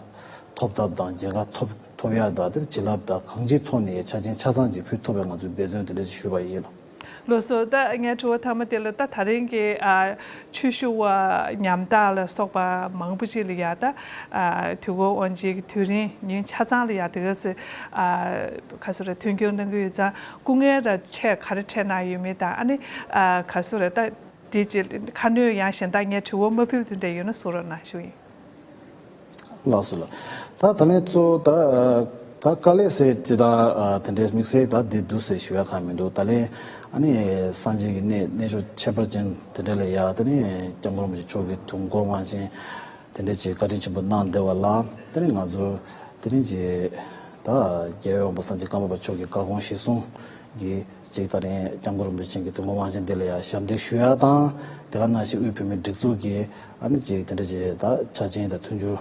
ཐོབ་ཐབས་དང་མཇལ་ཁ་ཐོབ་ཐོབ་ཡག་དང་དེ་བྱིན་རླབས་དང་གང་ཅིའི་ཐོག་ནས་ཡ་ཆ་རྐྱེན་ཆ་ཚང་ཅིག་ཕུལ་ཐུབ་པའི་ང་ཚོས་འབད་བརྩོན་དེ་འདྲ་ཞིག་ཞུས་པ་ཡིན་ལ། ལགས་སོ། ད་ངའི་དྲི་བ་མཐའ་མ་དེ་ལ་ད་ད་རིང་གི་ཨ་ཆོས་ཞུ་བ་ཉམ་ཐག་ལ་སོགས་པ་མང་པོ་ཅིག་ལ་ཡ་ད་ཨ་དུས་འཁོར་དབང་ཆེན་གྱི་དུས་རིང་ཉིན་ཆ་ཚང་ལ་ཡ་དེ་ག་ཚོད་ཨ་ག་ཚོད་རེ་མཐུན་འགྱུར་གནང་གི་ཡོད་ཙང་སྐུ་ངལ་ར་ཆེ་ག་རེ་འཕྲད་གནང་ཡོད་མེད་དང་ཨ་ནི་ཨ་ག་ཚོད་རེ་ད་དེ་ཅིག་ཁ་སྣོན་ཡང་གཞན་དག་ངའི་དྲི་བ་མ་ཕུལ་དུས་འདྲ་ཡོད་ན་གསུང་རོགས་གནང་ཞུ་ཡིན། ལགས་སོ་ལགས། ད་ད་ལན་གཙོ་བོ་ད་ད་དཀའ་ལས་ཟེར་ཅི་ད་དེ་འདྲའི་དམིགས་བསལ་ད་འདི་འདུག་ཟེར་ཞུ་ཡ་གང་མི་འདུག་ད་ལན་ཨ་ནི་སངས་རྒྱས་ཀྱི་གནས་གནས་མཆོག་ཁྱད་པར་ཅན་དེ་འདྲ་ལ་ཡ་དེ་ནི་སྐྱབས་མགོན་རིན་པོ་ཆེ་མཆོག་གི་དུས་འཁོར་དབང་ཆེན་དེ་འདྲ་ཅིག་བཀའ་དྲིན་ཆེན་པོ་གནང་བསྡད་པ་ལ་དེ་ནི་ང་ཚོ་དེ་རིང་གི་ད་རྒྱལ་བའི་དབང་པོ་སངས་རྒྱས་ཀརྨ་པ་མཆོག་གི་བཀའ་དགོངས་གཞིར་བཟུང་གི་ཅིག་ད་རིང་སྐྱབས་མགོན་རིན་པོ་ཆེ་གི་དུས་འཁོར་དབང་ཆེན་འདི་ལ་ཡ་ཞབས་འདེགས་ཞུ་ཡ་དང་དེ་ག་ནང་བཞིན་དབུས་བོད་མིའི་སྒྲིག་འཛུགས་ཀྱི་ཨ་ནི་ཅིག་དེ་འདྲ་ཅིག་ད་ཆ་རྐྱེན་དང་མཐུན་འགྱུར་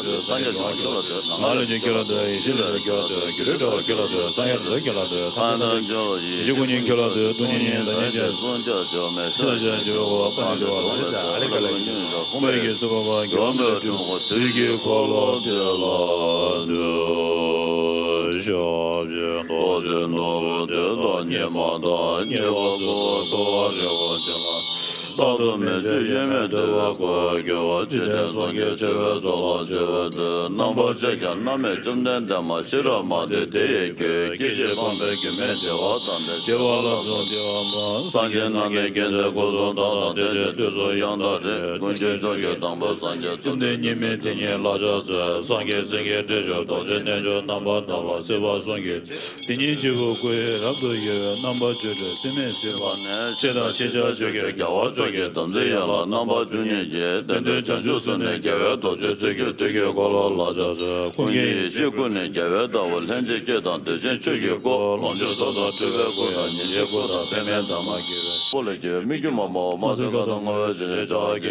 ལ་འདུད། སངས་རྒྱས་བྱུང་བ་ཁྱོད་ལ་འདུད། ནམ་མཁའ་ལས་བྱུང་ཁྱོད་ལ་འདུད། ཡེ་ཤེས་ལས་བྱུང་ཁྱོད་ལ་འདུད། སྒྱུ་འཕྲུལ་དྲ་བ་ཁྱོད་ལ་འདུད། སངས་རྒྱས་ལ་འདུད་ཁྱོད་ལ་འདུད། ཐལ་འགྱུར་བ་ཡེ་ཤེས་ཀུན་མཁྱེན་ཁྱོད་ལ་འདུད། སྟོང་ཉིད་མྱ་ངན་འདས་ནས་བྱོན། བསྲུང་བྱ་བྱེད་པ་མེད། ཤེས་བྱ་བྱེད་པ་པ་ནི་འདུལ་བ། ཨ་ལི་ཀ་ལ་ཡིན། ཁུངས་མེད་ཀྱི་སྲིད་པ་པ། འགྱུར་བ་མེད་པའི་འཁྲུལ་འཁོར་དུས་ཀྱི་འཁོར་ལོ་དེ་ལ་འདུད། ཞབས་ཀྱི་རྡོ་རྗེ་ནོར་བུ་དེ་དང་ཉི་མ་དང་ཉེ་བར་བསྲུབས་པ། རྟོག་པ་རི་བོ་ཆེ་ལ་རྟག་ཏུ་མི་ཚུད། དབྱེར་མེད་བདེ་བའི་སྒོ་ཕྱེ་བ། འཇིག་རྟེན་སངས་རྒྱས་ཆེ་བའི་ཚོགས་ལ་སྤྱོད་པའི་མཐུས། རྣམ་པར་ཕྱེ་ཀྱང་རྣམ་མེད་བཅོམ་ལྡན་འདས། མ་ཤེས་རབ་མ་བདེ་དེ་ཡི་རྒྱུ། སྐད་ཅིག་སྤངས་པས་རྒྱུད་སྨིན་བདེ་བ་ཙམ་པས། བདེ་བ་ལ་སོགས་བདེ་བ་མང་། སངས་རྒྱས་རྣམས་ཀྱི་དཀྱིལ་འཁོར་སྐུ་གསུང་ཐུགས་དང་བདེ་ཆེན་བདུད་རྩི་གཡང་དང་རིལ། ཀུན་མཁྱེན་མཆོག་གི་དམ་པ་སངས་རྒྱས་བཅོམ་ལྡན་ཉིད་མིན་དེ་ཉིད་ལ་ཕྱག་འཚལ། སངས་རྒྱས་སེང་གེའི་སྤྲིན་བཞིན་རྡོ་རྗེ་རྣལ་འབྱོར་རྣམ་པར་དག་པ། སྲིད་པ་གསུམ་གྱི་དེ་ཉིད་སྤྱི་བོ་སྐུ་ཡི་རབ་ཏུ་ཡལ་བའི། རྣམ་པར་བཅུ་དྲུག་སྲིད་མེད་སྲིད་པ་ནས། ཕྱི་དང་ཕྱི་ཆ་བཅུ་གྱི་རྒྱལ་བ་མཆོག་གི་དམ་ཚིག་ཡན་ལག་རྣམ་པ་བཅུ་གཉིས་ཀྱིས། བདེན་དོན་བྱང་ཆུབ་སེམས་ནི་རྒྱལ་བའི་རྡོ་རྗེའི་ཚིག་རྒྱུད་དུས་ཀྱི་འཁོར་ལོ་ལ་ཕྱག་འཚལ། ཀུན་མཁྱེན་ཡེ་ཤེས་སྐུ་ནི་རྒྱལ་བའི་ལྟ་བ། ལྷན་ཅིག་སྐྱེས་དང་དེ་བཞིན་ཆོས་ཀྱི་སྐུ། ལོངས་སྤྱོད་རྫོགས་དང་སྤྲུལ་པའི་སྐུ་ཡང་། ཉིད་ཀྱི་སྐུ་དང་པདྨའི་འདབ་མ་དགེ་བའི་སྤོ་ལ་སྐྱེ་བའི་སྨིག་རྒྱུ་མ་མོ། མ་བསྲེགས་ཁ་དོག་བསྔོ་བའི་ཞལ་བཞེས་བྱ་བ་གི།